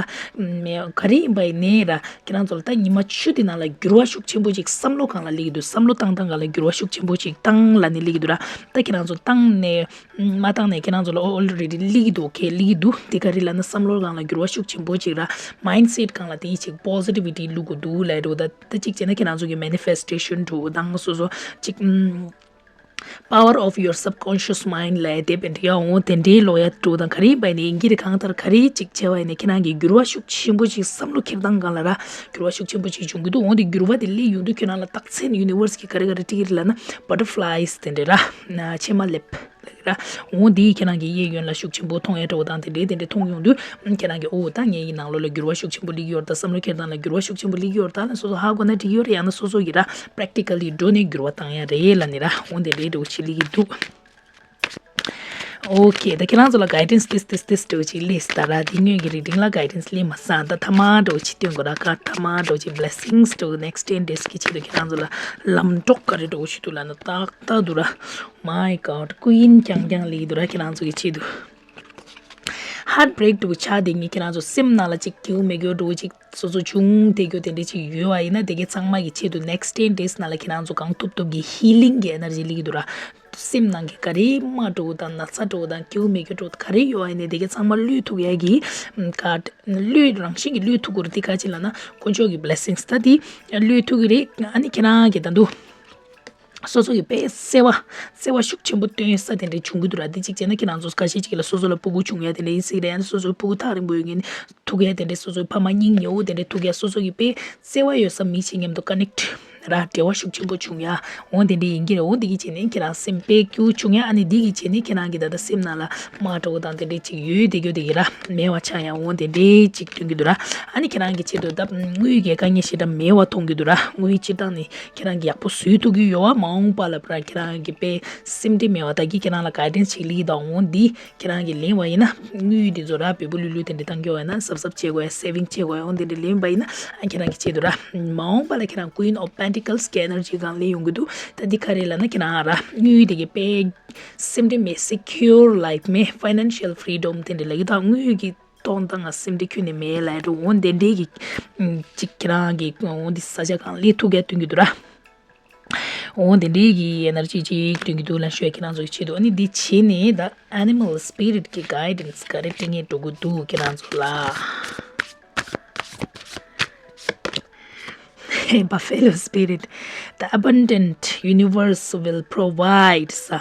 མེད་ག་རེ་ཡིན་པ་ཡིན་ནའི་ར། ཁྱེད་རང་ཚོ་ལ་ད་ཉི་མ་བཅུ་དེ་ནང་ལ་འགྱུར་བ་ཤུགས་ཆེན་པོ་ཅིག་བསམ་བློ་སྒང་ལ་སླེབས་ཀྱི་འདུག་བསམ་བློ་བཏང་སྟངས་སྒང་ལ་འགྱུར་བ་ཤུགས་ཆེན་པོ་ཅིག་བཏང་ལབ་ནས་སླེབས་ཀྱི་འདུག་ར། ད་ཁྱེད་རང་ཚོ་བཏང་ནས་མ་བཏང་ནས་ཁྱེད་རང་ཚོ་ལ་ཨོ་ཨོལ་རེ་ཌི་སླེབས་ཀྱི་འདུག་ཁེ་སླེབས་ཀྱི་འདུག་དེ་ག་རེ་ལབ་ན་བསམ་བློ་སྒང་ལ་འགྱུར་བ་ཤུགས་ཆེན་པོ་ཅིག་ར། མའིན་སེཊ་སྒང་ལ་དེ་ཡི་ཅིག་པོ་སི་ཊི་བི་ཊི་བླུག་དགོས་འདུག་ལབ་འགྲོ། ད་ད་ཅིག་བྱས་ན་ཁྱེད་རང་ཚོ་གི་མེ་ནི་ཕེ་སི་ཊེ་ཤན་འགྲོ་དང་སོ་སོ་ཅིག་ཨམ་Power of Your Subconscious Mind ལབ་དེབ་འདི་ཡང་འོང་དེ་འདྲའི་ཀློག་ཡ་འགྲོ་དང་། ག་རེ་ཡིན་པ་ཡིན་ནའི་ཡིན་གྱི་རེད། གང་ལྟར་ག་རེ་ཅིག་བྱས་པ་ཡིན་ནའི་ཁྱེད་རང་གི་འགྱུར་བ་ཤུགས་ཆེན་པོ་ཅིག་བསམ་བློ་འཁྱེར་སྟངས་སྒང་ལ་ར་འགྱུར་བ་ཤུགས་ཆེན་པོ་ཅིག་འབྱུང་གི་འདུག་འོང་དེ་འགྱུར་བ་དེ་སླེབས་ཡོང་དུས་ཁྱོད་རང་ལ་རྟགས་མཚན་ཡུ་ནི་ཝར་སི་གིས་ག་རེ་ག་རེ་སྤྲད་ཀྱི་རེད་ལབ་ན། བ་ཊར་ཕ་ལའི་སི་དེ་འདྲ་ར། ཕྱེ་མ་ལེབ་ལབ་ཀྱི་ར། འོང་དེ་ཁྱེད་རང་གི་གཡས་གཡོན་ལ་ཤུགས་ཆེན་པོ་མཐོང་ཡ་འདྲ་བོ་དང་དེ་འདྲའི་དེ་འདྲའི་མཐོང་ཡོང་དུས་ཁྱེད་རང་གི་ཨོ་ད་ངའི་ནང་ལོགས་ལ་འགྱུར་བ་ཤུགས་ཆེན་པོ་སླེབས་ཀྱི་ཡོད་རེད། ད་བསམ་བློ་འཁྱེར་སྟངས་ལ་འགྱུར་བ་ཤུགས་ཆེན་པོ་སླེབས་ཀྱི་ཡོད་རེད། ད་ལ་སོ་སོ་ཧ་གོ་ན་འགྲིག་གི་ཡོད་རེད། ཡང་ན་སོ་སོ་གིས་ར་པེ་རེག་ཊི་ཀལ་ལི་འགྲོ་ནས་འགྱུར་བ་བཏང་ཡ་རེད་ལབ་ནས་ར། འོ་དེ་འདྲའི་འདྲ་བོ་ཅིག་སླེབས་ཀྱི་འདུག་ཨོ་ཁེ། ད་ཁྱེད་རང་ཚོ་ལ་གའི་ཌན་སི་ཏིས་ཏིས་ཏིས་འདྲ་བོ་ཅིག་སླེབས་སོང་། ད་ར་དེ་སྔོན་གྱི་རིག་སྒྲེང་ལ་གའི་ཌན་སི་སླེབས་མ་སོང་། ད་མཐའ་མ་འདྲ་བོ་ཅིག་སྟོན་དགོས་ར། ཁ་མཐའ་མ་འདྲ་བོ་ཅིག་བི་ལེ་སིང་སི་འདྲ་བོ་ནེག་སི་ཊེན་ཌེ་སི་གི་ཆེད་དུ་ཁྱེད་རང་ཚོ་ལ་ལམ་གྲོགས་ག་རེ་འདྲ་བོ་ཞིག་འདུག་ལབ་ན་ཏག་ཏག་འདུག་ར། མའི་གོཌ། ཀུ་ཡིན་རྐྱང་རྐྱང་སླེབས་ཀྱི་འདུག་ར་ཁྱེད་རང་ཚོ་གི་ཆེད་དུ། ཧརཊ་བྷི་རེག་འདྲ་བོ་ཆགས་བསྡད་མཁན་ཁྱེད་རང་ཚོ་སེམས་ནང་ལ་ཅིག་སྐྱིད་པོ་མེད་རྒྱུ་འདྲ་བོ་ཅིག་སོ་སོ་བྱུང་བསྡད་རྒྱུ་དེ་འདྲ་ཅིག་ཡོད་པ་ཡིན་ན། དེ་གའི་ཚང་མ་གི་ཆེད་དུ་ནེག་སི་ཊེན་ཌེ་སི་ནང་ལ་ཁྱེད་རང་ཚོ་གང་ཐུབ་ཐུབ་ཀྱི་ཧི་ལིང་གི་ཨེ་ནར་ཇི་སླེབས་ཀྱི་འདུག་ར། སེམས་ནང་གི་ག་རེ་དམའ་འདྲ་བོ་དང་ན་ཚ་འདྲ་བོ་དང་སྐྱིད་པོ་མེད་རྒྱུ་འདྲ་བོ་ག་རེ་ཡོད་པ་ཡིན་ནའི་དེ་གའི་ཚང་མ་བློས་ཐུབ་ཡ་གི་ག་བློས་རང་བཞིན་གྱིས་བློས་ཐུབ་དགོས་རེད། དེ་ག་ཅིག་ལབ་ན་དཀོན་མཆོག་གི་བི་ལེ་སིང་སི་ད་དེ་བློས་ཐུབ་ཀྱི་རེད། ཨ་ནི་ཁྱེད་རང་གི་ད་དུང་སོ་སོ་གི་དཔེ་བརྩེ་བ་བརྩེ་བ་ཤུགས་ཆེན་པོ་སྟོན་ས་དེ་འདྲ་བྱུང་གི་འདུག་ར། དེ་གཅིག་བྱས་ན་ཁྱེད་རང་ཚོ་ཁ་ཤས་ཅིག་ལ་སོ་སོ་ལ་ཕྲུ་གུ་བྱུང་ཡ་དེ་འདྲ་ཡིན་སྲིད་རེད། ཡང་ན་སོ་སོའི་ཕྲུ་གུ་ཐག་རིང་པོ་ཡོད་མཁན་ཐུག་ཡ་དེ་འདྲ། སོ་སོའི་ཕ་མ་སྙིང་ཉེ་བོ་དེ་འདྲ་ཐུག་ཡ། སོ་སོ་གི་དཔེ་བརྩེ་བ་ཡོད་ས་མི་ཅིག་མཉམ་དུ་ཀ་ནེག་ཊི་ར་འབྲེལ་བ་ཤུགས་ཆེན་པོ་བྱུང་ཡ་འོ་དེ་འདྲ་ཡིན་གྱི་རེད། འོ་འདི་གི་བྱས་ནས་ཁྱེད་རང་སེམས་དཔེ་སྐྱིད་པོ་བྱུང་ཡ། ཨ་ནི་འདི་གི་བྱས་ནས་ཁྱེད་རང་གི་ད་ལྟ་སེམས་ནང་ལ་དམའ་འདྲ་བོ་དང་དེ་འདྲ་ཅིག་ཡོད་དེ་རྒྱུ་དེ་གི་ར་མེད་པ་ཆགས་ཡ་འོ་དེ་འདྲ་ཅིག་སྟོན་གྱི་འདུག་ར། ཨ་ནི་ཁྱེད་རང་གི་ཆེད་དུ་ད་དངུལ་གྱི་དཀའ་ངལ་ཞེ་དྲག་མེད་པ་མཐོང་གི་འདུག་ར། དངུལ་སྤྱིར་བཏང་ནས་ཁྱེད་རང་གི་ཡག་པོ་བཟོས་ཐུབ་ཀྱི་ཡོད་པ། མ་འོངས་པ་ལ་ཕར་ཁྱེད་རང་གི་དཔེ་སེམས་ཁྲལ་མེད་པ། ད་གི་ཁྱེད་རང་ལ་གའི་ཌན་སི་ཅིག་སླེབས་ཀྱི་འདུག་འོ་འདི་ཁྱེད་རང་གིས་ལེན་པ་ཡིན་ན། དངུལ་འདི་ཚོ་ར་འབེལ་པོ་ལུས་ལུས་དེ་འདྲ་བཏང་གི་ཡོད་ན། གཟབ་གཟབ་བྱེད་དགོས་ཡ། སེ་བིང་བྱེད་དགོས་ཡ། འོ་འདི་འདྲ་ལེན་པ་ཡིན་ན། ཨ་ཁྱེད་རང་གི་ཆེད་དུ་ར། མ་འོངས་པ་ལ་ཁྱེད་རང་Queen of Pentacles གི་ཨེ་ནར་ཇི་སྒང་ལེན་ཡོང་གི་འདུག་ད་འདི་ག་རེ་ལབ་ན་ཁྱེད་རང་ར་དངུལ་དེ་གི་དཔེ་སེམས་ཁྲལ་མེད། སེ་ཀིའུར་ལའིཕ་མེད། ཕའི་ནན་ཤལ་ཕི་རི་ཌམ་དེ་འདྲ་ལབ་ཀྱི་འདུག་དངུལ་གི་གཏོང་སྟངས་ང་སེམས་ཁྲལ་ཁྱོན་ནས་མེད་ལབ་འགྲོ། འོ་འདི་འདྲའི་གི་ཅིག་ཁྱེད་རང་གི་འོ་འདི་ས་ཆ་སྒང་ལེན་ཐུབ་ཀྱི་སྟོན་གྱི་འདུག་ར། འོ་དེ་འདྲའི་གི་ཨེ་ནར་ཇི་ཅིག་སྟོན་གྱི་འདུག་ལབ་ཞུ་ཡ་ཁྱེད་རང་ཚོ་གི་ཆེད་དུ། ཨ་ནི་འདི་བྱས་ནས་ད་ཨེ་ནི་མལ་སི་པི་རིཊ་གི་གའི་ཌན་སི་ག་རེ་སྤྲད་མཁན་འགྲོ་གི་འདུག་ཁྱེད་རང་ཚོ་ལ། Buffalo spirit, the abundant universe will provide ས།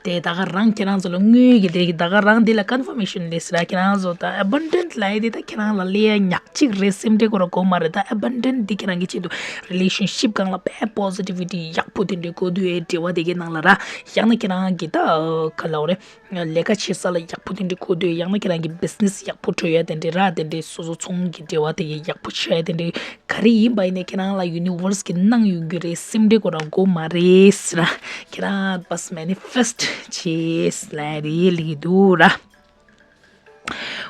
དེ་ད་ག་རང་ཁྱེད་རང་ཚོ་ལ་དངུལ་གྱི་དེ་གི་ད་ག་རང་འདི་ལ་ཀོན་ཕར་མེ་ཤན་སླེབས་ཟེར་ར། ཁྱེད་རང་ཚོ་ད་ཨེ་བན་ཌེན་ཊི་ལབ་ཡ་དེ་ད་ཁྱེད་རང་ལ་སླེབས་ཡ་ཉག་གཅིག་རེད། སེམས་ཁྲལ་དགོས་ར་དགོས་མ་རེད། ད་ཨེ་བན་ཌེན་ཊི་འདི་ཁྱེད་རང་གི་ཆེད་དུ་རི་ལེ་ཤན་ཤིབ་སྒང་ལ་དཔེ་པོ་སི་ཊི་བི་ཊི་ཡག་པོ་དེ་འདྲའི་གོ་དུས་ཨེ་འབྲེལ་བ་དེ་གའི་ནང་ལ་ར། ཡང་ན་ཁྱེད་རང་གི་ད་ག་ལབ་རེད། ལས་ཀ་བྱེད་ས་ལ་ཡག་པོ་དེ་འདྲའི་གོ་དུས། ཡང་ན་ཁྱེད་རང་གི་བི་ཛི་ནེ་སི་ཡག་པོ་འགྲོ་ཡ་དེ་འདྲའི་ར། དེ་འདྲའི་སོ་སོ་ཚོང་གི་འབྲེལ་བ་དེ་ཡག་པོ་ཆགས་ཡ་དེ་འདྲའི་ག་རེ་ཡིན་པ་ཡིན་ནའི་ཁྱེད་རང་ལ་ཡུ་ནི་ཝར་སི་གིས་གནང་ཡོང་གི་རེད། སེམས་ཁྲལ་དགོས་ར་དགོས་མ་རེད་ཟེར་ར། ཁྱེད་རང་བས་མེ་ནི་ཕེ་སི་ཊི་བྱེད་ལབ་རེད་ལབ་ཀྱི་འདུག་ར།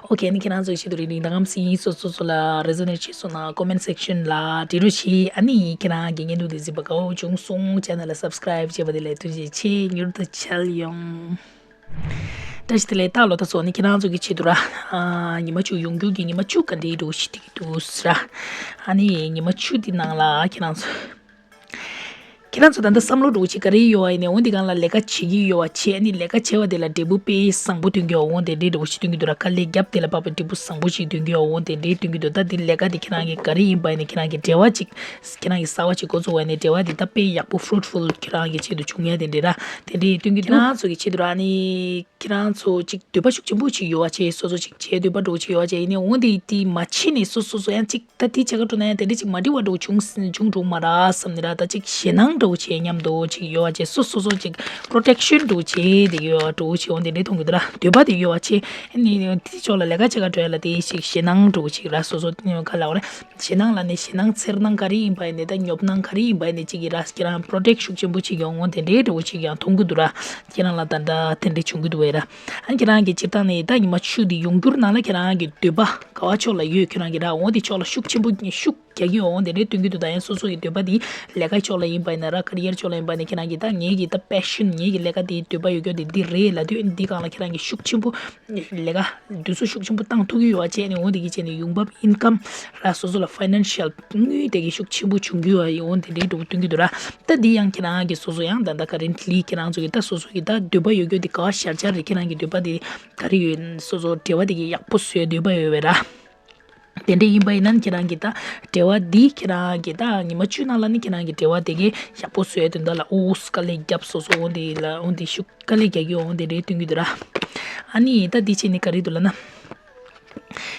ཨོ་ཁེ། ཨ་ནི་ཁྱེད་རང་ཚོ་ཞིག་ཏུ་རིག་རིག་དང་སེམས་སོ་སོ་སོ་ལ་རེ་ཛོ་ནེཊ་བྱས་སོང་ན་ཀོ་མེན་སེག་ཤན་ལ་འབྲི་རོགས་བྱེད། ཨ་ནི་ཁྱེད་རང་གི་བརྙན་ཐུང་འདི་གཟིགས་པ་དགའ་པོ་བྱུང་སོང་། ཅེ་ནལ་ལ་སབ་སི་ཀ་རབ་བྱས་པ་དེ་ལ་ཐུགས་རྗེ་ཆེ། མྱུར་དུ་མཇལ་ཡོང་། བཀྲ་ཤིས་བདེ་ལེགས། ད་ལོ་ད་ཚོ་ནི་ཁྱེད་རང་ཚོ་གི་ཆེད་དུ་ར། ཨ། ཉི་མ་བཅུ་ཡོང་རྒྱུ་གི་ཉི་མ་བཅུ་ག་འདྲའི་འགྲོ་ཞིག་ཏིག་ཏུ་ར། ཨ་ནི་ཉི་མ་བཅུ་དེ་ནང་ལ་ཁྱེད་རང་ཚོ། ཁྱེད་རང་ཚོ་ད་ལྟ་བསམ་བློ་འགྲོ་ཞིག་ག་རེ་ཡོད་ཨ་ཡིན་ནས་འོན་ཏེ་གང་ལ་ལས་ཀ་བྱེད་ཀྱི་ཡོད་བ་བྱེད། ཨ་ནི་ལས་ཀ་བྱེད་བ་དེ་ལ་འབྲས་བུ་དཔེ་བཟང་པོ་སྟོན་གྱི་འོ་འདི་འདྲའི་འགྲོ་ཞིག་སྟོན་གྱི་འདུག་ར། དཀའ་ལས་རྒྱབ་དེ་ལ་བབ་པའི་འབྲས་བུ་བཟང་པོ་ཞིག་སྟོན་གྱི་འོ་འདི་འདྲའི་སྟོན་གྱི་འདུག་ད་འདི་ལས་ཀ་འདི་ཁྱེད་རང་གི་ག་རེ་ཡིན་པ་ཡིན་ནས་ཁྱེད་རང་གི་འབྲེལ་བ་ཅིག་ཁྱེད་རང་གི་གསར་བ་ཅིག་འགོ་བཙུགས་པ་ཡིན་ནས་འབྲེལ་བ་འདི་ད་དཔེ་ཡག་པོ་ཕུ་རུ་ཊི་ཕུལ་ཁྱེད་རང་གི་ཆེད་དུ་བྱུང་ཡ་དེ་འདྲའི་ར། དེ་འདྲའི་སྟོན་གྱི་འདུག་ཁྱེད་རང་ཚོ་གི་ཆེད་དུ་ར་ཨ་ནི། ཁྱེད་རང་ཚོ་ཅིག་འདོད་པ་ཤུགས་ཆེན་པོ་ཅིག་ཡོད་བ་བྱས། སོ་སོ་ཅིག་བྱེད་འདོད་པ་འདྲ་བོ་ཅིག་ཡོད་བ་བྱས། ཡིན་ནའི་འོ་འདི་དེ་མ་བྱས་ནས་སོ་སོ་སོ་ཡང་ཅིག་ད་དེ་བྱེད་ག་འགྲོ་ན་ཡང་དེ་འདྲ་ཅིག་མ་འགྲིག་པ་འདྲ་བོ་བྱུང་བྱུང་འགྲོ་མ་ར་བསམ་ནས་ར། ད་ཅིག་ཞེད་སྣང་འདྲ་བོ་བྱས་མཉམ་དུ་ཅིག་ཡོད་བ་བྱས། སོ་སོ་སོ་ཅིག་པོ་རོ་ཊེག་ཤན་འདྲ་བོ་བྱས་དེ་ཡོད་བ་འདྲ་བོ་བྱས། འོ་འདི་འདྲའི་མཐོང་གི་འདུག་ར། འདོད་པ་དེ་ཡོད་བ་བྱས། ཨ་ནི་དེ་ཕྱོགས་ལ་ལས་ཀ་བྱེད་ག་འགྲོ་ཡ་ལ་དེ་ཞིག་ཞེད་སྣང་འདྲ་བོ་ཅིག་ར། སོ་སོ་ག་ལ་འོ་ར། ཞེད་སྣང་ལ་ནི་ཞེད་སྣང་འཚེར་སྣང་ག་རེ་ཡིན་པ་ཡིན་ནའི་ད་ཉོབ་སྣང་ག་རེ་ཡིན་པ་ཡིན་ནའི་ཅིག་གི་ར་ཁྱེད་རང་པོ་རོ་ཊེག་ཤུགས་ཆེན་པོ་ཅིག་ཡོང་འོ་དེ་འདྲའི་འདྲ་བོ་ཅིག་ཡང་མཐོང་གི་འདུག་ར། ཁྱེད་རང་ལ་ད་ལྟ་དེ་འདྲ་བྱུང་གི་འདུག་བས་ར། ཨ་ཁྱེད་རང་གི་སྤྱིར་བཏང་ནས་ད་ཉི་མ་བཅུ་འདི་ཡོང་རྒྱུར་ནང་ལ་ཁྱེད་རང་གི་འདོད་པ་ག་བ་ཕྱོགས་ལ་ཡོད་ཁྱེད་རང་གི་ར་འོ་དེ་ཕྱོགས་ལ་ཤུགས་ཆེན་པོ་ཤུགས་རྒྱག་གི་ཡོད་འོ་དེ་འདྲའི་སྟོན་གི་འདུག་ད་ཡང་སོ་སོ་ཡི་འདོད་པ་འདི་ལས་ཀ་ཕྱོགས་ལ་ཡིན་པ་ཡིན་ན་ར་ཀ་རི་ཡར་ཕྱོགས་ལ་ཡིན་པ་ཡིན་ན་ཁྱེད་རང་གི་ད་ངེད་ཀྱི་ད་པེ་ཤན་ངེད་ཀྱི་ལས་ཀ་འདི་འདོད་པ་ཡོད་རྒྱུ་འདི་འདི་རེད་ལབ་དུས་འདི་སྒང་ལ་ཁྱེད་རང་གི་ཤུགས་ཆེན་པོ་ལས་ཀ་དུས་ཚོད་ཤུགས་ཆེན་པོ་བཏང་ཐུབ་ཀྱི་ཡོད་བ་བྱས་ནས་འོ་དེ་གི་བྱས་ནས་ཡོང་འབབ་ཨིན་ཀམ་ར་སོ་སོ་ལ་ཕའི་ནན་ཤལ་དངུལ་དེ་གི་ཤུགས་ཆེན་པོ་བྱུང་གི་ཡོད་བ་ཡིན་འོ་དེ་འདྲའི་འགྲོ་སྟོན་གི་འདུག་ར། ད་འདི་ཡང་ཁྱེད་རང་གི་སོ་སོ་ཡང་ད་ལྟ་ཀ་རེན་ལི་ཁྱེད་རང་ཚོ་གི་ད་སོ་སོ་གི་ད་འདོད་པ་ཡོད་རྒྱུ་དེ་ག་བ་ཤར་ཤར་རེད། ཁྱེད་རང་གི་འདོད་པ་དེ་ག་རེ་ཡོད་སོ་སོ་འབྲེལ་བ་དེ་གི་ཡག་པོ་བཟོས་འདོད་པ་ཡོད་བས་ར། དེ་འདྲ་ཡིན་པ་ཡིན་ན་ཁྱེད་རང་གི་ད་འབྲེལ་བ་འདི་ཁྱེད་རང་གི་ད་ཉི་མ་བཅུ་ནང་ལ་ནི་ཁྱེད་རང་གི་འབྲེལ་བ་དེ་གའི་ཡག་པོ་བཟོས་དོན་དག་ལ་ཨོ་དཀའ་ལས་རྒྱབ་སོ་སོ་འོ་འདི་ལ་འོ་འདི་ཤུགས་དཀའ་ལས་རྒྱག་གི་འོ་འདི་རེད་སྟོན་གི་འདུག་ར། ཨ་ནི་ད་འདི་བྱས་ནི་ག་རེ་འདུག་ལབ་ན།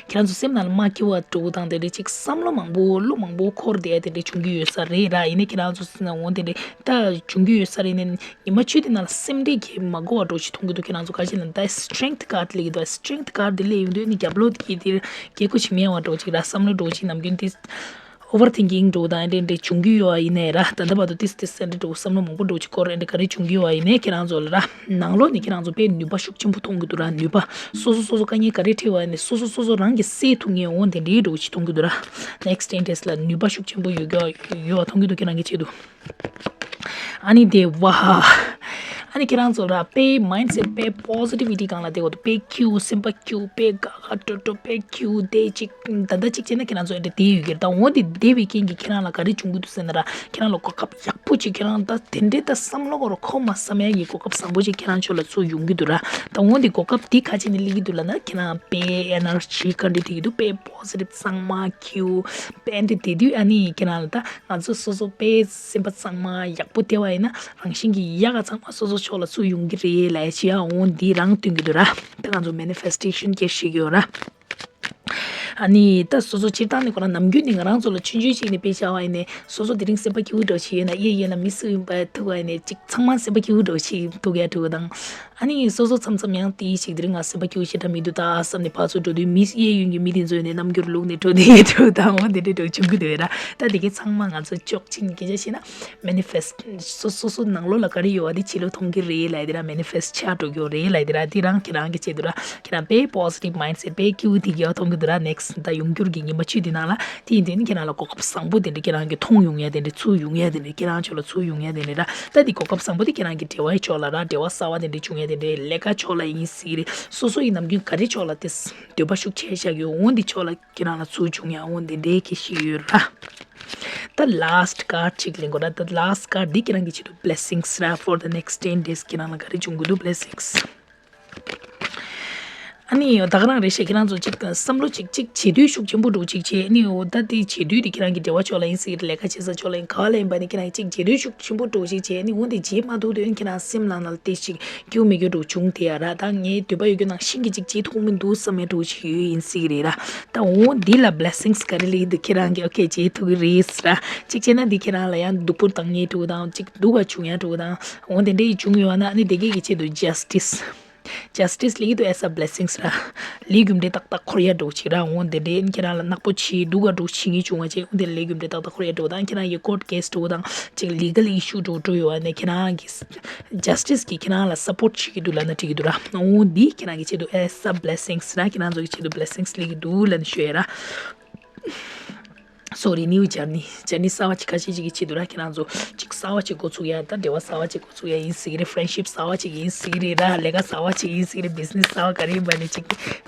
ཁྱེད་རང་ཚོ་སེམས་ནང་ལ་མ་སྐྱིད་པ་འགྲོ་དང་དེ་འདྲ་ཅིག་བསམ་བློ་མང་པོ་བློ་མང་པོ་འཁོར་བསྡད་དེ་འདྲ་བྱུང་གི་ཡོད་ས་རེད་ར། ཡིན་ནའི་ཁྱེད་རང་ཚོ་སེམས་ནང་འོ་འདི་འདྲ་ད་བྱུང་གི་ཡོད་ས་རེད་ནི། ཉི་མ་བཅུ་དེ་ནང་ལ་སེམས་ཁྲལ་གྱིས་མ་གོ་བ་འདྲ་ཅིག་མཐོང་གི་འདུག་ཁྱེད་རང་ཚོ་ག་ཅི་ན་ད་སི་ཊེང་གྷ་ཌི་ལབ་ཀྱི་འདུག་སི་ཊེང་གྷ་ཌི་དེ་སླེབས་ཡོང་དུས་ནི་རྒྱབ་ལོགས་ཀྱི་དེ་སྐྱེ་སྒོ་ཞིག་མེད་པ་འདྲ་ཅིག་ར། བསམ་བློ་འདྲ་ཅིག་ནམ་རྒྱུན་དེ་ཨོ་ཝར་ཐིང་ཀིང་འདྲ་དང་འདྲ་འདྲ་བྱུང་གི་ཡོད་པ་ཡིན་ནའི་ར། ད་ལྟ་བར་དུ་ཏིས་ཏིས་འདྲ་འདྲ་བསམ་བློ་མང་པོ་འདྲ་ཅིག་འཁོར་འདྲ་ག་རེ་བྱུང་གི་ཡོད་པ་ཡིན་ནའི་ཁྱེད་རང་ཚོ་ལ་ར་ནང་ལོགས་ནས་ཁྱེད་རང་ཚོ་དཔེ་ནུས་པ་ཤུགས་ཆེན་པོ་མཐོང་གི་འདུག་ར། ནུས་པ་སོ་སོ་སོ་སོ་དཀའ་ངལ་ག་རེ་འཕྲད་པ་ཡིན་ནའི་སོ་སོ་སོ་སོ་རང་གིས་སེལ་ཐུབ་མཁན་འོ་དེ་འདྲའི་འདྲ་ཅིག་མཐོང་གི་འདུག་ར། ནེག་སི་ཊེན་ཌེས་ལ་ནུས་པ་ཤུགས་ཆེན་པོ་ཡོད་ཀྱང་ཡོད་པ་མཐོང་གི་འདུག་ཁྱེད་རང་གི་ཆེད་དུ། ཨ་ནི་དེ་ཝ། ཨ་ནི་ཁྱེད་རང་ཚོ་ར་དཔེ་མའིན་ཌ་སེ་ཊི་དཔེ་པོ་ཟི་ཊིབ་ཝི་ཊི་སྒང་ལ་བསྡད་དགོས་འདུག་དཔེ་སྐྱིད་པོ་སེམས་པ་སྐྱིད་པོ་དཔེ་དགའ་དགའ་སྤྲོ་སྤྲོ་དཔེ་སྐྱིད་པོ་བསྡད་ཅིག་ད་ལྟ་གཅིག་བྱས་ན་ཁྱེད་རང་ཚོ་འདྲ་བསྡད་ཡོད་ཀྱི་རེད། ད་འོ་འདི་བསྡད་པའི་རྐྱེན་གྱིས་ཁྱེད་རང་ལ་ག་རེ་བྱུང་གི་འདུག་ཟེར་ན་ར། ཁྱེད་རང་ལ་གོ་སྐབས་ཡག་པོ་ཅིག་ཁྱེད་རང་ད་དེ་འདྲའི་ད་བསམ་བློ་ཁོ་རང་འཁོར་མ་བསམ་ཡ་གི་གོ་སྐབས་བཟང་པོ་ཅིག་ཁྱེད་རང་ཚོ་ལ་ཚུར་ཡོང་གི་འདུག་ར། ད་འོ་འདི་གོ་སྐབས་འདི་ག་ཅི་ནས་སླེབས་ཀྱི་འདུག་ལབ་ན་ཁྱེད་རང་དཔེ་ཨེ་ནར་ཇི་ག་འདྲ་དེ་གི་འདུག་དཔེ་པོ་ཟི་ཊིབ་གཙང་མ་སྐྱིད་པོ་དཔེ་འདྲ་དེ་དུས་ཨ་ནི་ཁྱེད་རང་ལ་ད་ང་ཚོ་སོ་སོ་དཔེ་སེམས་པ་གཙང་མ་ཡག་པོ་བསྡད་པ་ཡིན་ན་རང་བཞིན་གྱིས་ཡག་ག་ཚང་མ་སོ་སོ་ཕྱོགས་ལ་ཚུར་ཡོང་གི་རེད་ལབ་ཡ་ཅིག་ཡང་འོ་འདི་རང་སྟོན་གྱི་འདུག་ར། ད་ང་ཚོ་མེ་ནི་ཕེ་སི་ཊེ་ཤན་སྐད་བཤད་ཀྱི་ཡོད་ར། ཨ་ནི་ད་སོ་སོ་སྤྱིར་བཏང་ནས་ཁོ་རང་ནམ་རྒྱུན་ནས་ང་རང་ཚོ་ལ་ཆུང་ཆུང་ཞིག་ནས་དཔེ་བྱ་བ་ཡིན་ནའི་སོ་སོ་དེ་རིང་སེམས་པ་སྐྱིད་པོ་འདྲ་ཞིག་ཡོད་ན་གཡས་གཡོན་ན་མི་སུ་ཡིན་པ་ཐུག་པ་ཡིན་ནའི་ཅིག་ཚང་མ་སེམས་པ་སྐྱིད་པོ་འདྲ་ཞིག་ཐུག་ཡ་ཐུག་དང་། ཨ་ནི་སོ་སོ་མཚམས་མཚམས་ཡང་དེ་ཞིག་དེ་རིང་ང་སེམས་པ་སྐྱིད་པོ་ཞེ་དྲག་མི་འདུག་ད་བསམ་ནས་ཕར་ཚུར་འགྲོ་དུས་མི་གཡས་གཡོན་གྱི་མི་དེ་ཚོ་ཡིན་ནའི་རྣམ་འགྱུར་ལུགས་ནས་འགྲོ་དེ་འགྲོ་དང་འོ་དེ་འདྲ་འགྲོ་བྱུང་གི་འདུག་ར། ད་དེ་གའི་ཚང་མ་ང་ཚོ་ཕྱོགས་གཅིག་ནས་སྐད་ཆ་བཤད་ན་མེ་ནི་ཕེ་སི་ཊི་སོ་སོ་སོ་ནང་ལོགས་ལ་ག་རེ་ཡོད་པ་དེ་ཕྱི་ལོགས་མཐོང་གི་རེད་ལབ་དེ་ར། མེ་ནི་ཕེ་སི་ཊི་ཆགས་འགྲོ་གི་རེད་ལབ་དེ་ར། དེ་རང་ཁྱེད་རང་གི་ཆེད་དུ་ར། ཁྱེད་རང་དཔེ་པོ་སི་ཊིབ་མའིན་ཌ་སེ་ཊི་དཔེ་སྐྱིད་པོ་དེ་གི་ཡོད་མཐོང་གི་འདུག་ར། ནེག་སི་ཊི་ད་ཡོང་འགྱུར་གྱི་ཉི་མ་བཅུ་དེ་ནང་ལ་དེ་ཡིན་དུས་ནི་ཁྱེད་རང་ལ་གོ་སྐབས་བཟང་པོ་དེ་འདྲ་ཁྱེད་རང་གི་མཐོང་ཡོང་ཡ་དེ་འདྲ་ཚུར་ཡོང་ཡ་དེ་འདྲ་ཁྱེད་རང་ཕྱོགས་ལ་ཚུར་ཡོང་ཡ་དེ་འདྲ་ར། ད་དེ་གོ་སྐབས་བཟང་པོ་དེ་ཁྱེད་རང་གི་འབྲེལ་བའི་ཕྱོགས་ལ་ར། འབྲེལ་བ་གསར་བ་དེ་འདྲ་བྱུང་ཡ་དེ་འདྲ་ལས་ཀ་ཕྱོགས་ལ་ཡིན་སྲིད་རེད། སོ་སོ་ཡི་ནམ་རྒྱུན་ག་རེ་ཕྱོགས་ལ་དེ་འདོད་པ་ཤུགས་ཆེ་བཞག་ཡོད་འོ་འདི་ཕྱོགས་ལ་ཁྱེད་རང་ལ་ཚུར་བྱུང་ཡ་འོ་འདི་འདྲའི་གི་ཞིག་ཡོད་ར། ད་ལ་སི་ཊི་ཀར་ཌི་ཅིག་ལེན་དགོས་ར། ད་ལ་སི་ཊི་ཀར་ཌི་འདི་ཁྱེད་རང་གི་ཆེད་དུ་བི་ལེ་སིང་སི་ར། For the next ten days ཁྱེད་རང་ལ་ག་རེ་བྱུང་གི་འདུག་བི་ལེ་སིང་སི། ཨ་ནི་ད་ག་རང་རེད་ཤག་ཁྱེད་རང་ཚོ་ཅིག་བསམ་བློ་ཅིག་ཅིག་བྱེད་དུས་ཤུགས་ཆེན་པོ་འདྲ་ཅིག་བྱེད། ཨ་ནི་འོ་ད་དེ་བྱེད་དུས་དེ་ཁྱེད་རང་གི་འབྲེལ་བ་ཕྱོགས་ལ་ཡིན་སྲིད་ཀྱི་རེད། ལས་ཀ་བྱེད་ས་ཕྱོགས་ལ་ཡིན་ག་ལ་ཡིན་པ་ནི་ཁྱེད་རང་ཅིག་བྱེད་དུས་ཤུགས་ཆེན་པོ་འདྲ་ཅིག་བྱེད། ཨ་ནི་འོ་དེ་བྱེད་མ་ཐུབ་དུས་ཁྱེད་རང་སེམས་ནང་ལ་དེ་ཅིག་སྐྱིད་པོ་མེད་རྒྱུ་འདྲ་བྱུང་དེ་ཡ་ར། ད་ངའི་འདོད་པ་ཡོད་རྒྱུ་ནང་བཞིན་གྱི་ཅིག་བྱེད་ཐུབ་མི་འདུག་བསམ་ཡ་འདྲ་ཅིག་ཡོད་ཡིན་སྲིད་ཀྱི་རེད་ར། ད་འོ་འདི་ལ་བི་ལེ་སིང་སི་ག་རེ་སླེབས་འདུག་ཁྱེད་རང་གི་ཨོ་ཁེ་བྱེད་ཐུབ་ཀྱི་རེད་ཟེར་ར། གཅིག་བྱས་ན་འདི་ཁྱེད་རང་ལ་ཡང་སྡུག་པོ་བཏང་ངེས་འགྲོ་དང་གཅིག་སྡུག་པ་བྱུང་ཡ་འགྲོ་དང་འོ་དེ་འདྲ་ཡི་བྱུང་ཡོད་ན་ཨ་ནི་དེ་གས་ཀྱི་ཆེད་དུ་ཇ་སི་ཊི་སི། Justice ལེགས་འདུག as a blessings ར། ལས་རྒྱུ་འབྲས་ཏག་ཏག་འཁོར་ཡ་འགྲོ་ཅིག་ར། འོ་དེ་འདྲའི་ཁྱེད་རང་ལ་ནག་པོ་ཆེ་སྡུག་ག་འགྲོ་ཆེ་ངེས་བྱུང་བ་ཅིག་འོ་དེ་ལས་རྒྱུ་འབྲས་ཏག་ཏག་འཁོར་ཡ་འགྲོ་དང་ཁྱེད་རང་གི་court case འགྲོ་དང་ཅིག་legal issue འགྲོ་འགྲོ་ཡོད་བ་ནས་ཁྱེད་རང་གི་justice གི་ཁྱེད་རང་ལ་support བྱེད་ཀྱི་འདུག་ལབ་ན་འགྲིག་གི་འདུག་ར། འོ་འདི་ཁྱེད་རང་གི་ཆེད་དུ་as a blessings ར། ཁྱེད་རང་ཚོ་གི་ཆེད་དུ་blessings ལེགས་ཀྱི་འདུག་ལབ་ནས་ཞུ་ཡ་ར། Sorry ནིའུ་ཇར་ནི་ཇར་ནི་གསར་བ་ཅིག་ཁ་ཤས་ཅིག་གི་ཆེད་དུ་ར། ཁྱེད་རང་ཚོ་ཅིག་གསར་བ་ཅིག་འགོ་ཚུགས་ཡ་ད་འབྲེལ་བ་གསར་བ་ཅིག་འགོ་ཚུགས་ཡ་ཡིན་སྲིད་ཀྱི་རེད། friendship གསར་བ་ཅིག་ཡིན་སྲིད་ཀྱི་རེད་ར། ལས་ཀ་གསར་བ་ཅིག་ཡིན་སྲིད་ཀྱི་རེད། business གསར་བ་ག་རེ་ཡིན་པ་ནི་ཅིག་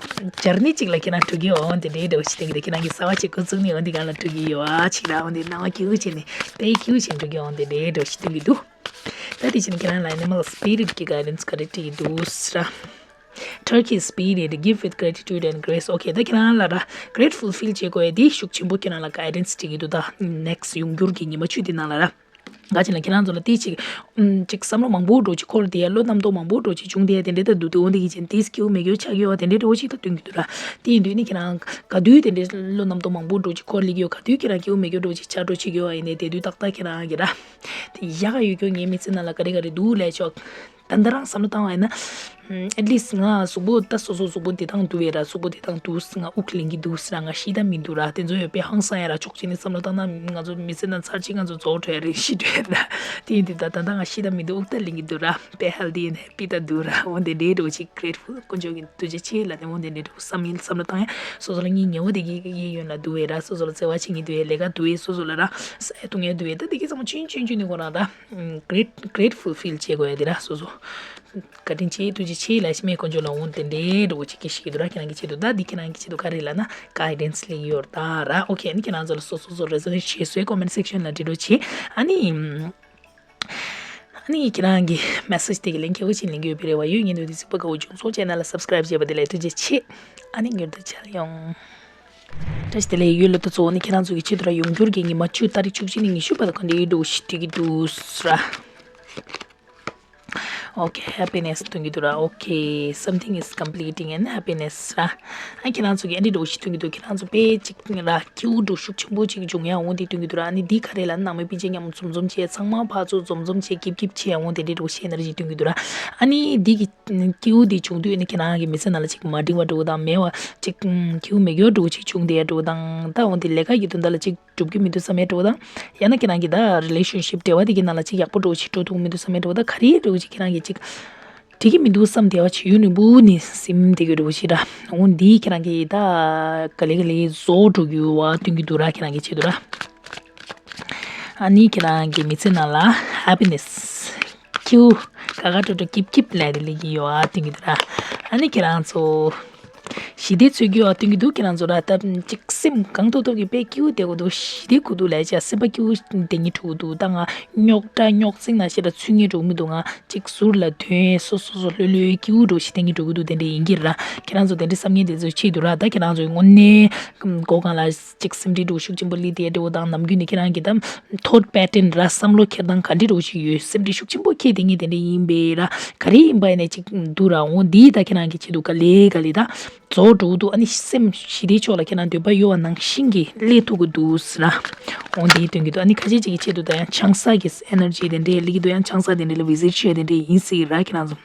ཇར་ནི་ཅིག་ལ་ཁྱེད་རང་འགྲོ་གི་ཡོད་འོང་དེ་འདྲའི་འདྲ་བོ་ཞིག་སྟེང་གི་རེད། ཁྱེད་རང་གི་གསར་བ་ཅིག་འགོ་བཙུགས་ནི་འོང་དེ་གང་ལ་འགྲོ་གི་ཡོད་ཨ་ཅིག་ར། འོང་དེ་སྣང་བ་སྐྱིད་པོ་བྱས་ནས་དཔེ་སྐྱིད་པོ་བྱས་འགྲོ་གི་ཡོད་འོང་དེ་འདྲའི་འདྲ་བོ་ཞིག་སྟེང་གི་འདུག་ད་དེ་བཞིན་ཁྱེད་རང་ལ་animal spirit གི་guidance ག་རེ་སྤྲད་ཀྱི་འདུག་ཟེར་ར། Turkey spirit, give with gratitude and grace. Okay ད་ཁྱེད་རང་ལ་ར་grateful feel བྱེད་དགོས་ཡ་དེ་ཤུགས་ཆེན་པོ་ཁྱེད་རང་ལ་guidance སྤྲད་ཀྱི་འདུག་ད་next ཡོང་འགྱུར་གྱི་ཉི་མ་བཅུ་དེ་ནང་ལ་ར། ག་ཅི་ལ་ཁྱེད་རང་ཚོ་ལ་དེ་ཅིག་ཨུམ་ཅིག་བསམ་བློ་མང་པོ་འགྲོ་ཅིག་འཁོར་དེ་ཡ་བློ་རྣམ་རྟོག་མང་པོ་འགྲོ་ཅིག་བྱུང་དེ་ཡ་དེ་འདྲ་ད་འདུག་དེ་འོ་འདི་གི་ཅན་དེ་སྐྱིད་པོ་མེད་རྒྱུ་ཆགས་ཡོད་བ་དེ་འདྲ་འགྲོ་ཅིག་ད་སྟོན་གྱི་འདུག་ར། དེ་ཡིན་དུས་ནི་ཁྱེད་རང་ག་དུས་དེ་འདྲ་བློ་རྣམ་རྟོག་མང་པོ་འགྲོ་ཅིག་འཁོར་ལེགས་ཡོད། ག་དུས་ཁྱེད་རང་སྐྱིད་པོ་མེད་རྒྱུ་འགྲོ་ཅིག་ཆགས་འགྲོ་ཅིག་ཡོད་བ་ཡིན་ནའི་དེ་དུས་ཏག་ཏག་ཁྱེད་རང་གི་ར་དེ་ཡག་ག་ཡོད་རྒྱུ་ངའི་མི་ཚེ་ནང་ལ་ག་རེ་ག་རེ་འདུག་ལས་ཆོག་ད་ལྟ་རང་བསམ་བློ་བཏང་བ་ཡིན་ན། ཨམ། at least ང་གཟུགས་པོ་ད་སོ་སོ་གཟུགས་པོ་བདེ་ཐང་འདུག་བས་ར། གཟུགས་པོ་བདེ་ཐང་འདུག་ང་དབུགས་ལེན་གྱི་འདུག་ཟེར་ང་ཤི་ད་མི་འདུག་ར། དེ་ཚོ་ཡོད་པས་ཧང་སང་ཡ་ར། ཕྱོགས་གཅིག་ནས་བསམ་བློ་བཏང་ན་ང་ཚོ་མི་ཚེ་ནང་ཚར་གཅིག་ང་ཚོ་རྫོགས་འགྲོ་ཡ་རེད། ཤི་འགྲོ་ཡ་རེད། དེ་ཡིན་དུས་ད་ད་ལྟ་ང་ཤི་ད་མི་འདུག་དབུགས་ད་ལེན་གྱི་འདུག་ར། དཔེ་healthy ཡིན་ནས་ཕི་ད་འདུག་ར། འོ་དེ་འདྲའི་འགྲོ་ཅིག grateful དཀོན་མཆོག་གི་ཐུགས་རྗེ་ཆེ་ལ་ནས་འོ་དེ་འདྲའི་འགྲོ་བསམ་ཡིན་བསམ་བློ་བཏང་ཡ། སོ་སོ་ལ་ངའི་ཉེ་བོ་དེ་གི་གཡས་གཡོན་ལ་འདུག་བས་ར། སོ་སོ་ལ་བརྩེ་བ་བྱེད་མཁན་འདུག་བས། ལས་ཀ་འདུག་བས། སོ་སོ་ལ་ར་ས་ཡ་བཏུང་ཡ་འདུག་བས། ད་དེ་གི་ཚང་མ་ཆུན་ཆུན་ཆུན་ནས་ཁོ་རང་ར། ཨམ། great grateful feel བྱེད་དགོས་ཡ་དེ་ར། སོ་སོ་བཀའ་དྲིན་ཆེ་ཐུགས་རྗེ་ཆེ་ལ་ཞི་མེད་དཀོན་མཆོག་ལ་འོང་དེ་འདྲའི་འགྲོ་བོ་ཅིག་གི་ཞིག་གི་འདུག་ར། ཁྱེད་རང་གི་ཆེད་དུ་ད་འདི་ཁྱེད་རང་གི་ཆེད་དུ་ག་རེ་ལབ་ན་guidance ལེགས་ཡོད་ད་ར། okay ཨ་ནི་ཁྱེད་རང་ཚོ་ལ་སོ་སོ་སོ་resonate བྱེད་སོའི་comment section ལ་འབྲི་རོགས་བྱེད། ཨ་ནི་ཨམ། ཨ་ནི་ཁྱེད་རང་གི་message དེ་གི་ལན་ཁྱེད་ཀྱི་ཆེད་ལེན་གྱི་ཡོད་པའི་རེ་བ་ཡོད། ངས་འདོད་དེ་གཟིགས་པ་དགའ་བོ་བྱུང་སོང་བྱས་ན་ལ་subscribe བྱས་པ་དེ་ལ་ཐུགས་རྗེ་ཆེ། ཨ་ནི་མྱུར་དུ་མཇལ་ཡོང་། བཀྲ་ཤིས་བདེ་ལེགས་ཡོད་ལོ། ད་གཙོ་བོ་ནི་ཁྱེད་རང་ཚོ་གི་ཆེད་དུ་ར་ཡོང་འགྱུར་གྱི་ཉི་མ་བཅུ་ཏ་རིག་བཅུ་གཅིག་ནས་ཉི་ཤུ་བར་དུ་ག་འདྲའི་འགྲོ་ཞིག་སྟེར་གྱི་འདུག་ཟེར་ར། Okay happiness སྟོན་གྱི་འདུག་ར། Okay something is completing and happiness ར། ཨ་ཁྱེད་རང་ཚོ་གི་ཨ་འདྲའི་འགྲོ་ཞིག་སྟོན་གྱི་འདུག་ཁྱེད་རང་ཚོ་དཔེ་ཅིག་ར་སྐྱིད་པོ་འགྲོ་ཤུགས་ཆེན་པོ་ཅིག་འབྱུང་ཡ་འོང་དེ་སྟོན་གྱི་འདུག་ར། ཨ་ནི་འདི་ག་རེ་ལ་ནང་མི་སྤུན་མཆེད་མཉམ་འཛོམས་འཛོམས་བྱས་ཚང་མ་ཕར་ཚུར་འཛོམས་འཛོམས་བྱས་སྐྱིད་སྐྱིད་བྱས་འོང་དེ་འདྲའི་འགྲོ་ཞིག་ཨ་ནི་འདི་གི་སྐྱིད་པོ་འདི་བྱུང་དུས་ཨ་ནི་ཁྱེད་རང་གི་མི་ཚེ་ནང་ལ་ཅིག་མ་འགྲིག་པ་འགྲོ་དང་མེད་པ་ཅིག་སྐྱིད་པོ་མེད་རྒྱུ་འགྲོ་ཅིག་བྱུང་དེ་འགྲོ་དང་ད་འོང་དེ་ལས་ཀ་གི་དོན་དག་ལ་ཅིག་འགྲུབ་ཀྱི་མི་འདུག་བསམ་ཡས་འགྲོ་དང་། ཡང་ན་ཁྱེད་རང་གི་ད་relationship འབྲེལ་བ་དེ་གི་ནང་ལ་ཅིག་ཡག་པོ་འགྲོ་ཅིག་འགྲོ་ཐུབ་ཀྱི་མི་འདུག་བསམ་ཡས་འགྲོ་ད་ག་རེ་འགྲོ་ཅིག་ཁྱེད་རང་གི་ཅིག་འགྲིག་གི་མི་འདུག་བསམ་བསྡད་པ་ཅིག་ཡོད་ནི་འབུ་ནི་སིམ་བསྡད་ཀྱི་འགྲོ་ཅིག་ར། འོ་འདི་ཁྱེད་རང་གི་ད་ག་ལེ་ག་ལེ་བཟོ་འགྲོ་གི་ཡོད་བ་སྟོན་གྱི་འདུག་ར། ཁྱེད་རང་གི་ཆེད་དུ་ར། ཨ་ནི་ཁྱེད་རང་གི་མི་ཚེ་ནང་ལ་happiness སྐྱིད་པོ་དགའ་དགའ་སྤྲོ་སྤྲོ་སྐྱིད་སྐྱིད་ལས་དེ་ལས་ཀྱི་ཡོད་བ་སྟོན་གྱི་འདུག་ར། ཨ་ནི་ཁྱེད་རང་ཚོ། ཞི་བདེ་འཚོལ་རྒྱུ་ཨ་སྟོན་གྱི་འདུག་ཁྱེད་རང་ཚོ་ར་ད་ཅིག་སེམས་གང་ཐོག་ཐོག་གི་དཔེ་སྐྱིད་པོ་བསྡད་དགོས་འདུག་ཞི་བདེ་དགོས་འདུག་ལས་ཅིག་སེམས་པ་སྐྱིད་པོ་བསྡད་སྙིང་བྲོ་གི་འདུག་ད་ང་རྙོག་དྲ་རྙོག་འཛིང་ནང་བཞིན་ར་ཚུད་སྙིང་བྲོ་གི་མི་འདུག་ང་ཅིག་ཟུར་ལ་ཐོན་སོ་སོ་སོ་ལྷོད་ལྷོད་སྐྱིད་པོ་འདྲ་ཞིག་བསྡད་སྙིང་བྲོ་གི་འདུག་དེ་འདྲ་ཡིན་གྱི་ར། ཁྱེད་རང་ཚོ་དེ་འདྲ་བསམ་མཁན་དེ་ཚོ་ཆེད་དུ་ར། ད་ཁྱེད་རང་ཚོའི་དངོས་གནས་མགོ་སྒང་ལ་ཅིག་སེམས་ཁྲལ་འདྲ་ཤུགས་ཆེན་པོ་སླེབས་བསྡད་འདྲ་བོ་དང་ནམ་རྒྱུན་ནས་ཁྱེད་རང་གི་ད་thought pattern ར་བསམ་བློ་འཁྱེར་སྟངས་ག་འདྲ་འདྲ་ཞིག་ཡོད། སེམས་ཁྲལ་ཤུགས་ཆེན་པོ་འཁྱེར་བསྡད་མཁན་དེ་འདྲ་ཡིན་པས་ར། ག་རེ་ཡིན་པ་ཡིན་ནས་ཅིག་འདུག་ར། འོ་འདི་ད་ཁྱེད་རང་གི་ཆེད་དུ་ག་ལེ་ག་ལེ་ད། རྫོགས་འགྲོ་གི་འདུག་ཨ་ནི་སེམས་ཞི་བདེའི་ཕྱོགས་ལ་ཁྱེད་རང་འདོད་པ་ཡོད་པ་ནང་བཞིན་གྱི་སླེབས་ཐུབ་ཀྱི་འདུག་ཟེར་ན། འོ་འདི་སྟོན་གྱི་འདུག་ཨ་ནི་ཁ་ཤས་ཅིག་གི་ཆེད་དུ་ད་ཡང་ཆང་ས་གི་ཨེ་ནར་ཇི་དེ་འདྲས་སླེབས་ཀྱི་འདུག་ཡང་ཆང་ས་དེ་འདྲས་ལ་བི་ཛིཊ་བྱས་དེ་འདྲས་ཡིན་སྲིད་ར་ཁྱེད་རང་ཚོ།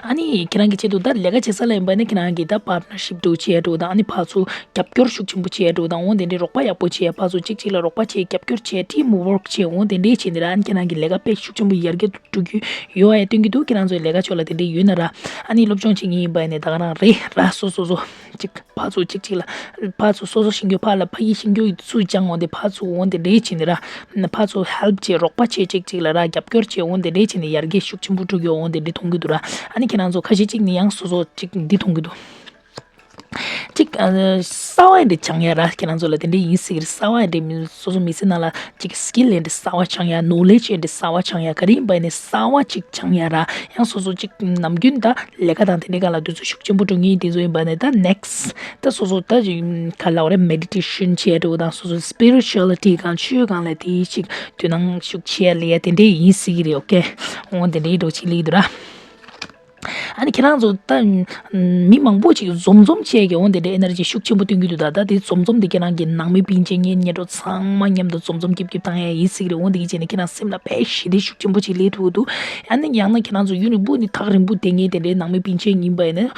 ཨ་ནི་ཁྱེད་རང་གི་ཆེད་དུ་ད་ལས་ཀ་བྱེད་ས་ལ་ཡིན་པ་ནི་ཁྱེད་རང་གི་ད་པར་ཊ་ནར་ཤིབ་འདྲ་བྱེད་ཡ་འདྲ་བོ་དང་ཨ་ནི་ཕར་ཚུར་རྒྱབ་སྐྱོར་ཤུགས་ཆེན་པོ་བྱེད་ཡ་འདྲ་བོ་དང་འོ་དེ་འདྲས་རོགས་པ་ཡག་པོ་བྱེད་ཡ་ཕར་ཚུར་གཅིག་གཅིག་ལ་རོགས་པ་བྱེད་རྒྱབ་སྐྱོར་བྱེད་team work བྱེད་འོ་དེ་འདྲས་བྱེད་ནི་ར། ཨ་ནི་ཁྱེད་རང་གི་ལས་ཀ་དཔེ་ཤུགས་ཆེན་པོ་ཡར་རྒྱས་འགྲོ་རྒྱུ་ཡོད་ཨ་ཡ་སྟོན་གྱི་འདུག་ཁྱེད་རང་ཚོའི་ལས་ཀ་ཕྱོགས་ལ་དེ་འདྲས་ཡོད་ན་ར། ཨ་ནི་སློབ་སྦྱོང་བྱེད་མཁན་ཡིན་པ་ནས་ད་ག་རང་རེད་ར། སོ་སོ་སོ་ཅིག་ཕར་ཚུར་ཅིག་ཅིག་ལ་ཕར་ཚུར་སོ་སོ་ཤེས་རྒྱུ་ཕར་ལ་ཕ་གི་ཤེས་རྒྱུ་ཚུར་སྦྱང་འོང་དེ་ཕར་ཚུར་འོང་དེ་འདྲས་བྱེད་ནི་ར། ཕར་ཚུར་help བྱེད་རོགས་པ་བྱེད་ཅིག་ཅིག་ལ་ར་རྒྱབ་སྐྱོར་བྱེད་འོང་དེ་འདྲས་བྱེད་ནི་ཡར་རྒྱས་ཤུགས་ཆེན་པོ་འགྲོ་རྒྱུ་འོང་དེ་འདྲས་མཐོང་གི་འདུག་ར། ཨ་ནི་ཁྱེད་རང་ཚོ་ཁ་ཤས་ཅིག་ནི་ཡང་སོ་སོ་ཅིག་འདི་མཐོང་གི་འདུག་ཅིག་ཨ་གསར་བ་ཡིན་འདྲ་སྦྱང་ཡ་ར། ཁྱེད་རང་ཚོ་ལ་དེ་འདྲ་ཡིན་སྲིད་ཀྱི་རེད། གསར་བ་ཡིན་འདྲ་མི་སོ་སོ་མི་ཚེ་ནང་ལ་ཅིག་skill ཡིན་འདྲ་གསར་བ་སྦྱང་ཡ། knowledge ཡིན་འདྲ་གསར་བ་སྦྱང་ཡ། ག་རེ་ཡིན་པ་ཡིན་ནའི་གསར་བ་ཅིག་སྦྱང་ཡ་ར། ཡང་སོ་སོ་ཅིག་ནམ་རྒྱུན་ད་ལས་ཀ་དང་དེ་འདྲའི་སྒང་ལ་དུས་ཚོད་ཤུགས་ཆེན་པོ་འགྲོ་མཁན་དེ་ཚོ་ཡིན་པ་ནས་ད་next ད་སོ་སོ་ད་ག་ལབ་རེད། meditation བྱེད་འགྲོ་དང་སོ་སོ་spirituality སྒང་ཆོས་སྒང་ལ་དེ་ཅིག་དོ་སྣང་ཤུགས་ཆེ་ཡ་ལས་ཡ་དེ་འདྲའི་ཡིན་སྲིད་ཀྱི་རེད། okay འོ་དེ་འདྲའི་འགྲོ་ཆེད་ལས་འདུག་ར། ཨ་ནི་ཁྱེད་རང་ཚོ་ད་མི་མང་པོ་ཅིག་འཛོམས་འཛོམས་བྱས་ཀྱི་འོ་དེ་འདྲའི་ཨེ་ནར་ཇི་ཤུགས་ཆེན་པོ་སྟོན་གྱི་འདུག་ད་ད་དེ་འཛོམས་འཛོམས་དེ་ཁྱེད་རང་གི་ནང་མི་སྤུན་མཆེད་གཉེན་ཉེ་གྲོགས་ཚང་མ་མཉམ་དུ་འཛོམས་འཛོམས་སྐྱིད་སྐྱིད་བཏང་ཡ་ཡིན་ཟེར་གི་རེད། འོ་དེ་གི་བྱས་ནས་ཁྱེད་རང་སེམས་ལ་དཔེ་ཞི་བདེ་ཤུགས་ཆེན་པོ་ཅིག་སླེབས་ཐུབ་ཀྱི་འདུག་ཨ་ནི་ཡང་ན་ཁྱེད་རང་ཚོ་ཡུན་རིང་པོ་ནས་ཐག་རིང་པོ་བསྡད་མཁན་དེ་འདྲའི་ནང་མི་སྤུན་མཆེད་ཡིན་པ་ཡིན་ན་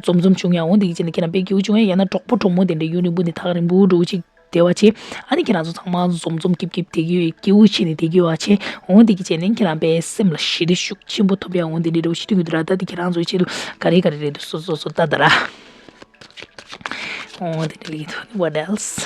འཛོམས་འཛོམས་བྱུང་ཡ་འོ་དེ་གི་བྱས་ནས་ཁྱེད་རང་དཔེ་སྐྱིད་པོ་བྱུང་ཡ། ཡང་ན་གྲོགས་པོ་གྲོགས་མོ་དེ་འདྲའི་ཡུན་རིང་པོ་ནས་ཐག་རིང་པོ་འགྲོ་ཅིག་དེ་བ་ཆེ། ཨ་ནི་ཁྱེད་རང་ཚོ་ཚང་མ་འཛོམས་འཛོམས་སྐྱིད་སྐྱིད་དེ་གི་སྐྱིད་པོ་བྱས་ནས་དེ་གི་བ་ཆེ། འོ་དེ་གི་བྱས་ནས་ཁྱེད་རང་པའི་སེམས་ལ་ཞི་བདེ་ཤུགས་ཆེན་པོ་ཐོབ་ཡ་འོ་དེ་འདྲའི་རོ་ཞིག་ཐོན་གི་འདུག་ར། ད་དེ་ཁྱེད་རང་ཚོ་ཆེད་དུ་ག་རེ་ག་རེ་རེད་འདུག་སོ་སོ་སོ་ད་ད་ར། འོ་དེ་འདྲ་ལེགས་འདུག What else?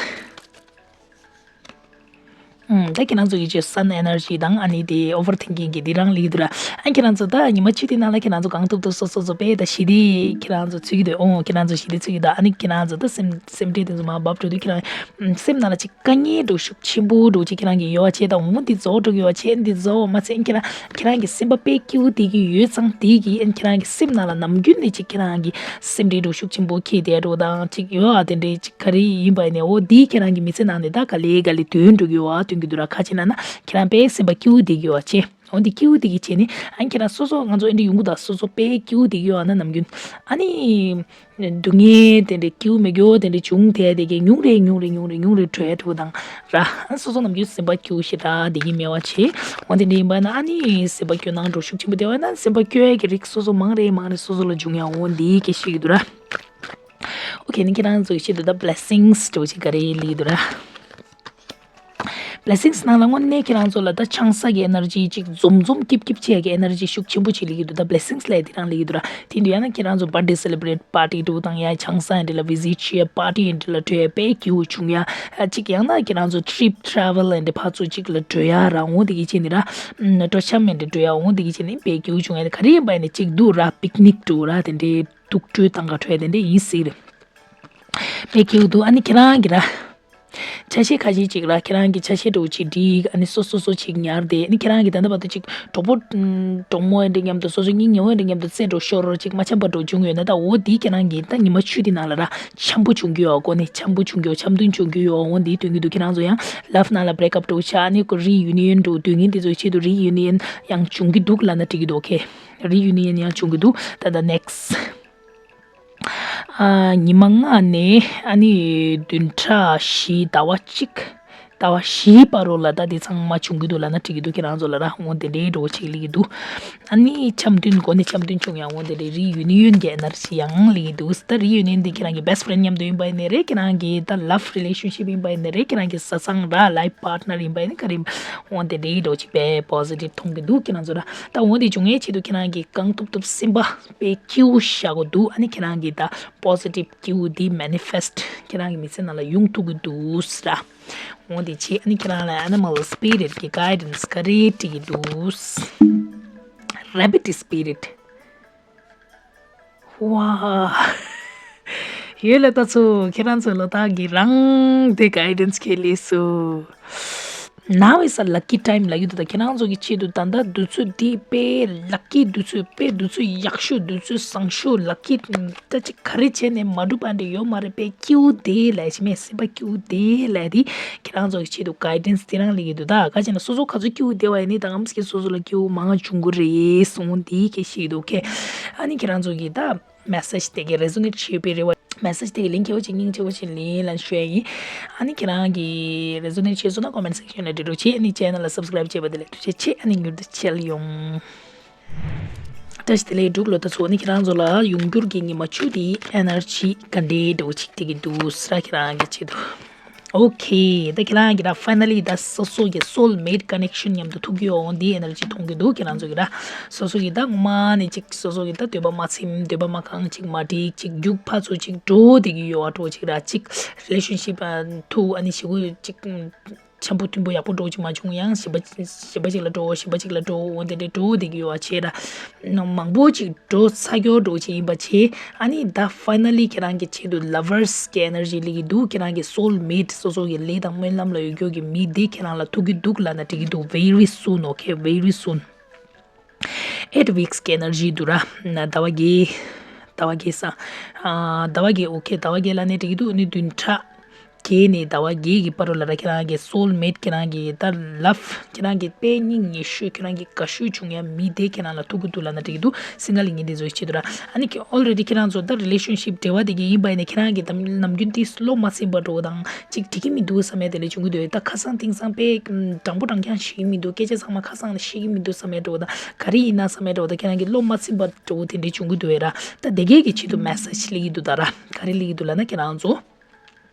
ཨུམ། ད་ཁྱེད་རང་ཚོ་གི་ཆེད་སན་ཨེ་ནར་ཇི་དང་ཨ་ནི་དེ་ཨོ་ཝར་ཐིང་ཀིང་གི་དེ་རང་ལེགས་འདུག་ར། ཨ་ཁྱེད་རང་ཚོ་ད་ཉི་མ་བཅུ་དེ་ནང་ལ་ཁྱེད་རང་ཚོ་གང་ཐུབ་ཐུབ་སོ་སོ་སོ་པས་ད་ཞི་བདེ་ཁྱེད་རང་ཚོ་ཚུགས་ཀྱི་འདུག་འོ་ཁྱེད་རང་ཚོ་ཞི་བདེ་ཚུགས་ཀྱི་འདུག་ཨ་ནི་ཁྱེད་རང་ཚོ་ད་སེམས་སེམས་ཁྲལ་དེ་ཚོ་མར་འབབ་འགྲོ་དུས་ཁྱེད་རང་སེམས་ནང་ལ་ཅིག་དཀའ་ངལ་འདྲ་ཤུགས་ཆེན་པོ་འདྲ་ཅིག་ཁྱེད་རང་གི་ཡོད་བ་བྱས་དང་འོ་འདི་རྫོགས་འགྲོ་གི་ཡོད་བ་བྱས་འདི་རྫོགས་མ་ཚད་ཁྱེད་རང་ཁྱེད་རང་གི་སེམས་པ་དཔེ་སྐྱིད་པོ་བསྡད་ཀྱི་ཡོད་ཙང་དེ་གིས་ཨན་ཁྱེད་རང་གི་སེམས་ནང་ལ་ནམ་རྒྱུན་ནས་ཅིག་ཁྱེད་རང་གི་སེམས་ཁྲལ་འདྲ་ཤུགས་ཆེན་པོ་འཁྱེར་བསྡད་འགྲོ་དང་ཅིག་ཡོད་ཨ་དེ་འདྲའི་ཅིག་ག་རེ་ཡིན་པ་ཡིན་ནའི་འོ་འདི་ཁྱེད་རང་གི་མི་ཚེ་ནང་ནས་ད་ག་ལེ་ག་ལེ་དོན་འགྲོ་གི་ཡོད་ཨ་སྟོན་གྱི་འདུག་ར། ཁ་ཅིག་ན་ན་ཁྱེད་རང་དཔེ་སེམས་པ་སྐྱིད་པོ་བསྡད་ཀྱི་ཡོད་བ་བྱས། འོ་འདི་སྐྱིད་པོ་དེ་གི་བྱས་ནས་ཨ་ནི་ཁྱེད་རང་སོ་སོ་ང་ཚོ་ཨེ་འདྲ་ཡོང་གི་ད་སོ་སོ་དཔེ་སྐྱིད་པོ་དེ་གི་ཡོད་ཨ་ན་ནམ་རྒྱུན་ཨ་ནི་སྡུག་བསྔལ་དེ་འདྲ་སྐྱིད་པོ་མི་སྐྱིད་པོ་དེ་འདྲ་བྱུང་དེ་དེ་གི་ཉུང་རེ་ཉུང་རེ་ཉུང་རེ་ཉུང་རེ་འགྲོ་ཡ་འགྲོ་དང་ར། ཨ་སོ་སོ་ནམ་རྒྱུན་སེམས་པ་སྐྱིད་པོ་ཞེ་དྲག་དེ་གི་མེད་པ་བྱས། འོ་དེ་འདྲ་ཡིན་པ་ན་ཨ་ནི་སེམས་པ་སྐྱོ་སྣང་འདྲ་ཤུགས་ཆེན་པོ་དེ་བ་ན་སེམས་པ་སྐྱོ་ཡ་གི་རིགས་སོ་སོ་མང་རེ་མང་རེ་སོ་སོ་ལ་འབྱུང་ཡ་འོ་འདི་གི་ཤེས་ཀྱི་འདུག་ར། ཨོ་ཁེ་ནི་ཁྱེད་རང་ཚོ་ཡི་ཆེད་དུ་ད་བྷི་ལེ་སིང་སི་འདྲ་ཅིག་ག་རེ་ལི་འདུག་ར། བྷི་ལེ་སིང་སི་ནང་ལ་དངོས་གནས་ཁྱེད་རང་ཚོ་ལ་ད་ཆང་ས་གི་ཨེ་ནར་ཇི་ཅིག་འཛོམས་འཛོམས་སྐྱིད་སྐྱིད་བྱེད་ཀྱི་ཨེ་ནར་ཇི་ཤུགས་ཆེན་པོ་ཅིག་ལི་གི་འདུག་ད་བྷི་ལེ་སིང་སི་ལས་དེ་རང་ལི་གི་འདུག་ར། དེ་འདུག་ཡང་ན་ཁྱེད་རང་ཚོ་བར་ཌེ་སེ་ལེ་བྷི་རེ་ཊི་པར་ཊི་འདྲ་དང་ཡ་ཆང་ས་འདྲ་ལ་བི་ཟི་ཊི་བྱེད་པར་ཊི་འདྲ་ལ་འགྲོ་ཡ་དཔེ་སྐྱིད་པོ་བྱུང་ཡ། ཅིག་ཡང་ན་ཁྱེད་རང་ཚོ་ཊི་རིབ་ཊེ་རེ་ཝལ་འདྲ་ཕར་ཚུར་ཅིག་ལ་འགྲོ་ཡ་རང་འོང་དེ་གི་ཆེད་ནི་ར། སྤྲོ་འཆམ་འདྲ་འགྲོ་ཡ་འོང་དེ་གི་ཆེད་ནི་དཔེ་སྐྱིད་པོ་བྱུང་ཡ་དེ་ག་རེ་ཡིན་པ་ཡིན་ན་ཅིག་འདུག་ར་པིག་ནིག་འདྲ་ར་དེ་འདྲའི། དུག་སྤྲོད་དང་ག་འཕྲོད་དེ་འདྲ་ཡིན་སྲིད་རེད། དཔེ་སྐྱིད་འདུག་ཨ་ནི་ཁྱེད་རང་གི་ར། ཆ་ཤས་ཁ་ཤས་ཅིག་ར་ཁྱེད་རང་གི་ཆ་ཤས་འདྲ་བོ་ཅིག་བསྒྲིགས་ཨ་ནི་སོ་སོ་སོ་ཅིག་ཉར་ཏེ་ཨ་ནི་ཁྱེད་རང་གི་ད་ལྟ་བར་དུ་ཅིག་གྲོགས་པོ་གྲོགས་མོ་ཨེ་འདྲ་མཉམ་དུ་སོ་སོ་སྙིང་ཉེ་བོ་ཨེ་འདྲ་མཉམ་དུ་རྩེད་འགྲོ་ཤོར་རོ་ཅིག་མ་འཆམ་པ་འདྲ་བྱུང་ཡོད་ན་ད་འོ་དེ་ཁྱེད་རང་གི་ད་ཉི་མ་བཅུ་དེ་ནང་ལ་ར་འཆམ་པོ་བྱུང་གི་ཡོད་གོ་ནི་འཆམ་པོ་བྱུང་གི་ཡོད་འཆམ་མཐུན་བྱུང་གི་ཡོད་འོ་དེ་སྟོན་གི་འདུག་ཁྱེད་རང་ཚོ་ཡང་ལབ་ནང་ལ་བྷི་རེག་ཨབ་འདྲ་བོ་ཆགས་ཨ་ནི་ཁོ་རི་ཡུ་ནི་ཡན་འདྲ་བོ་དུས་ངན་དེ་ཚོའི་ཆེད་དུ་རི་ཡུ་ནི་ཡན་ཡང་བྱུང་གི་འདུག་ཁེ་རི་ཡུ་ནི་ཡན་ཡང་བྱུང་གི་འདུག་ད་ད་ནེག་སི། ཨ། ཉི་མ་ལྔ་ནས་ཨ་ནི་བདུན་ཕྲག་བཞི་ཟླ་བ་གཅིག་ཟླ་བ་བཞིའི་བར་རོ་ལ་ད་དེ་ཚང་མ་བྱུང་གི་འདུག་ལབ་ན་འགྲིག་གི་འདུག་ཁྱེད་རང་ཚོ་ལ་ར་འོང་དེ་འདྲའི་འགྲོ་བྱེད་ཀྱི་འདུག་ཨ་ནི་འཆམ་མཐུན་སྒོ་ནས་འཆམ་མཐུན་བྱུང་ཡང་འོང་དེ་འདྲའི་རི་ཡུ་ནི་ཡོན་གྱི་ཨེ་ནར་ཇི་ཡང་ལེགས་འདུག་ད་རི་ཡུ་ནི་ཡོན་དེ་ཁྱེད་རང་གི་བྷེ་སི་ཊི་ཕེ་རེན་ཌི་མཉམ་དུ་ཡིན་པ་ཡིན་ནའི་རེད་ཁྱེད་རང་གི་ད་ལབ་རི་ལེ་ཤན་ཤིབ་ཡིན་པ་ཡིན་ནའི་རེད་ཁྱེད་རང་གི་བཟའ་ཚང་ར་ལའིཕ་པར་ཊི་ནར་ཡིན་པ་ཡིན་ནའི་ག་རེ་ཡིན་འོང་དེ་འདྲའི་འགྲོ་བྱེད་པའི་པོ་ཟི་ཊིབ་མཐོང་གི་འདུག་ཁྱེད་རང་ཚོ་ར་ད་འོང་དེ་བྱུང་ངའི་ཆེད་དུ་ཁྱེད་རང་གི་གང་ཐུབ་ཐུབ་སེམས་པ་དཔེ་སྐྱིད་པོ་བཞག་དགོས་འདུག་ཨ་ནི་ཁྱེད་རང་གི་ད་པོ་ཟི་ཊིབ་སྐྱིད་པོ་འདི་མེ་ནི་ཕེ་སི་ཊི་ཁྱེད་རང་གི་མི་ཚེ་ནང་ལ་ཡོང་ཐུབ་ཀྱི་འདུག་ཟེར། འོ་འདི་བྱས་ཨ་ནི་ཁྱེད་རང་ལ་ཨེ་ནི་མལ་སི་པི་རི་ཊི་གི་གའི་ཌེན་སི་ག་རེ་སྤྲད་ཀྱི་འདུག་རེ་བྷི་ཊི་སི་པི་རི་ཊི། ཝ། ཡོད་ལ་ད་ཚོ་ཁྱེད་རང་ཚོ་ལ་ད་གི་རང་དེ་གའི་ཌེན་སི་ཁྱེད་ལས་སོ། Now is a lucky time ལབ་ཀྱི་འདུག་ད་ཁྱེད་རང་ཚོ་གི་ཆེད་དུ་ད་ལྟ་དུས་ཚོད་འདི་དཔེ་ལག་ཀི་དུས་ཚོད་དཔེ་དུས་ཚོད་ཡག་ཤོས་དུས་ཚོད་བཟང་ཤོས་ལག་ཀི་ད་ཅིག་ག་རེ་བྱས་ནས་མ་འགྲུབ་པ་འདྲ་ཡོད་མ་རེད་པས་སྐྱིད་པོ་དེ་ལས་ཅི་མེད་སེམས་པ་སྐྱིད་པོ་དེ་ལས་དེ་ཁྱེད་རང་ཚོ་གི་ཆེད་དུ་གའི་ཌེན་སི་དེ་རང་ལེགས་ཀྱི་འདུག་ད་ག་ཅེ་ན་སོ་སོ་ག་ཚོད་སྐྱིད་པོ་བསྡད་པ་ཡིན་ནི་ད་ངམ་སྐྱིད་སོ་སོ་ལ་སྐྱིད་པོ་མང་ང་བྱུང་གི་རེད་གསུངས་དེ་གི་ཤེས་ཀྱི་འདུག་ཁེ་ཨ་ནི་ཁྱེད་རང་ཚོ་གི་ད། མེ་སེ་ཇི་དེ་གའི་རེ་ཛོ་ནེ་ཊི་བྱེད་པའི་རེ་བ། མེ་སེ་ཇི་དེ་གའི་ལན་ཁྱེད་པོ་ཅིག་སྙིང་རྗེ་པོ་ཅིག་ལན་ལན་ཞུ་ཡ་ཡིན། ཨ་ནི་ཁྱེད་རང་གི་རེ་ཛོ་ནེ་ཊི་བྱས་སོང་ན་ཀོ་མེན་ཊི་སེག་ཤན་ལ་འབྲི་རོགས་བྱེད། ཨ་ནི་ཅེ་ནལ་ལ་སབ་སི་ཀ་རེབ་བྱས་པ་དེ་ལ་ཐུགས་རྗེ་ཆེ། ཨ་ནི་མྱུར་དུ་མཇལ་ཡོང་། བཀྲ་ཤིས་བདེ་ལེགས་འབྲུག་ལོ། ད་ཚོ་ནི་ཁྱེད་རང་ཚོ་ལ་ཡོང་འགྱུར་གྱི་ཉི་མ་བཅུ་དེའི་ཨེ་ནར་ཇི་ག་འདྲའི་འདྲ་བོ་ཅིག་སྟེར་གྱི་འདུག་ཟེར་ཁྱེད་རང་གི་ཆེད་དུ། ཨོ་ཁེ། ད་ཁྱེད་རང་གི་ད་ཕའི་ནལ་ལི་ད་སོ་སོ་གི་སོལ་མེཊ་ཀ་ནེག་ཤན་མཉམ་དུ་ཐུག་གི་ཡོང་འདི་ཨེ་ནར་ཇི་མཐོང་གི་འདུག་ཁྱེད་རང་ཚོ་གི་ད་སོ་སོ་གི་ད་ངོ་མ་ནི་ཅིག་སོ་སོ་གི་ད་འདོད་པ་མ་ཚིམ་འདོད་པ་མ་ཁེངས་ཅིག་མ་འགྲིག་ཅིག་རྒྱུག་ཕར་ཚུར་ཅིག་འགྲོ་བསྡད་ཀྱི་ཡོད་པ་འདྲ་བོ་ཅིག་ར་ཅིག་རི་ལེ་ཤན་ཤིབ་ཐུག་ཨ་ནི་ཞེ་པོ་ཅིག་འཆམ་པོ་མཐུན་པོ་ཡག་པོ་འདྲ་བོ་ཅིག་མ་བྱུང་ཡང་གཞན་པ་གཞན་པ་ཅིག་ལ་འགྲོ་གཞན་པ་ཅིག་ལ་འགྲོ་འོ་དེ་འདྲའི་འགྲོ་བསྡད་ཀྱི་ཡོད་པ་བྱས་ར་མང་པོ་ཅིག་འགྲོ་ཚར་རྒྱུ་འདྲ་བོ་ཅིག་ཡིན་པ་བྱས། ཨ་ནི་ད་ཕའི་ནལ་ལི་ཁྱེད་རང་གི་ཆེད་དུ་ལ་ཝར་སི་གི་ཨེ་ནར་ཇི་སླེབས་ཀྱི་འདུག་ཁྱེད་རང་གི་སོལ་མེཊ་སོ་སོ་གི་ལས་དང་སྨོན་ལམ་ལ་ཡོད་རྒྱུ་གི་མི་དེ་ཁྱེད་རང་ལ་ཐུག་གི་འདུག་ལབ་ན་འགྲིག་གི་འདུག very soon, okay, very soon. Eight weeks གི་ཨེ་ནར་ཇི་འདུག་ར། ཟླ་བ་བརྒྱད། ཟླ་བ་བརྒྱད་ས། ཨ། ཟླ་བ་བརྒྱད། ཨོ་ཁེ། ཟླ་བ་བརྒྱད་ལབ་ན་འགྲིག་གི་འདུག་ཨ་ནི་བདུན་ཕྲག་བརྒྱད་ནས་ཟླ་བ་བརྒྱད་ཀྱི་བར་དུ་ལ་ར་ཁྱེད་རང་གི་སོལ་མེཊ་ཁྱེད་རང་གི་ད་ལབ་ཁྱེད་རང་གི་དཔེ་སྙིང་ཉེ་ཤོས་ཁྱེད་རང་གི་དགའ་ཤོས་བྱུང་ཡ་མི་དེ་ཁྱེད་རང་ལ་ཐུག་གི་འདུག་ལབ་ན་འགྲིག་གི་འདུག་སིང་གལ་ཡིན་མཁན་དེ་ཚོ་ཡི་ཆེད་དུ་ར། ཨ་ནི་ཁྱེད་ཨོལ་རེ་ཌི་ཁྱེད་རང་ཚོ་ད་རི་ལེ་ཤན་ཤིབ་འབྲེལ་བ་དེ་གི་ཡིན་པ་ཡིན་ན་ཁྱེད་རང་གི་དམ་ནམ་རྒྱུན་དེ་བློ་མ་ཚིམ་པ་འགྲོ་དང་ཅིག་འགྲིག་གི་མི་འདུག་བསམ་ཡ་དེ་འདྲ་བྱུང་གི་འདུག་ད་ཁ་སང་དེང་སང་དཔེ་དྲང་པོ་དྲང་རྐྱང་ཞིག་མི་འདུག་སྐད་ཆ་ཚང་མ་ཁ་སང་ལ་ཤེས་ཀྱི་མི་འདུག་བསམ་ཡ་འགྲོ་དང་ག་རེ་ཡིན་ན་བསམ་ཡ་འགྲོ་དང་ཁྱེད་རང་གི་བློ་མ་ཚིམ་པ་འགྲོ་དེ་འདྲ་བྱུང་གི་འདུག་བས་ར། ད་དེ་གས་ཀྱི་ཆེད་དུ་མེ་སེ་ཇི་སླེབས་ཀྱི་འདུག་ད་ར། ག་རེ་སླེབས་ཀྱི་འདུག་ལབ་ན་ཁྱེད་རང་ཚོ།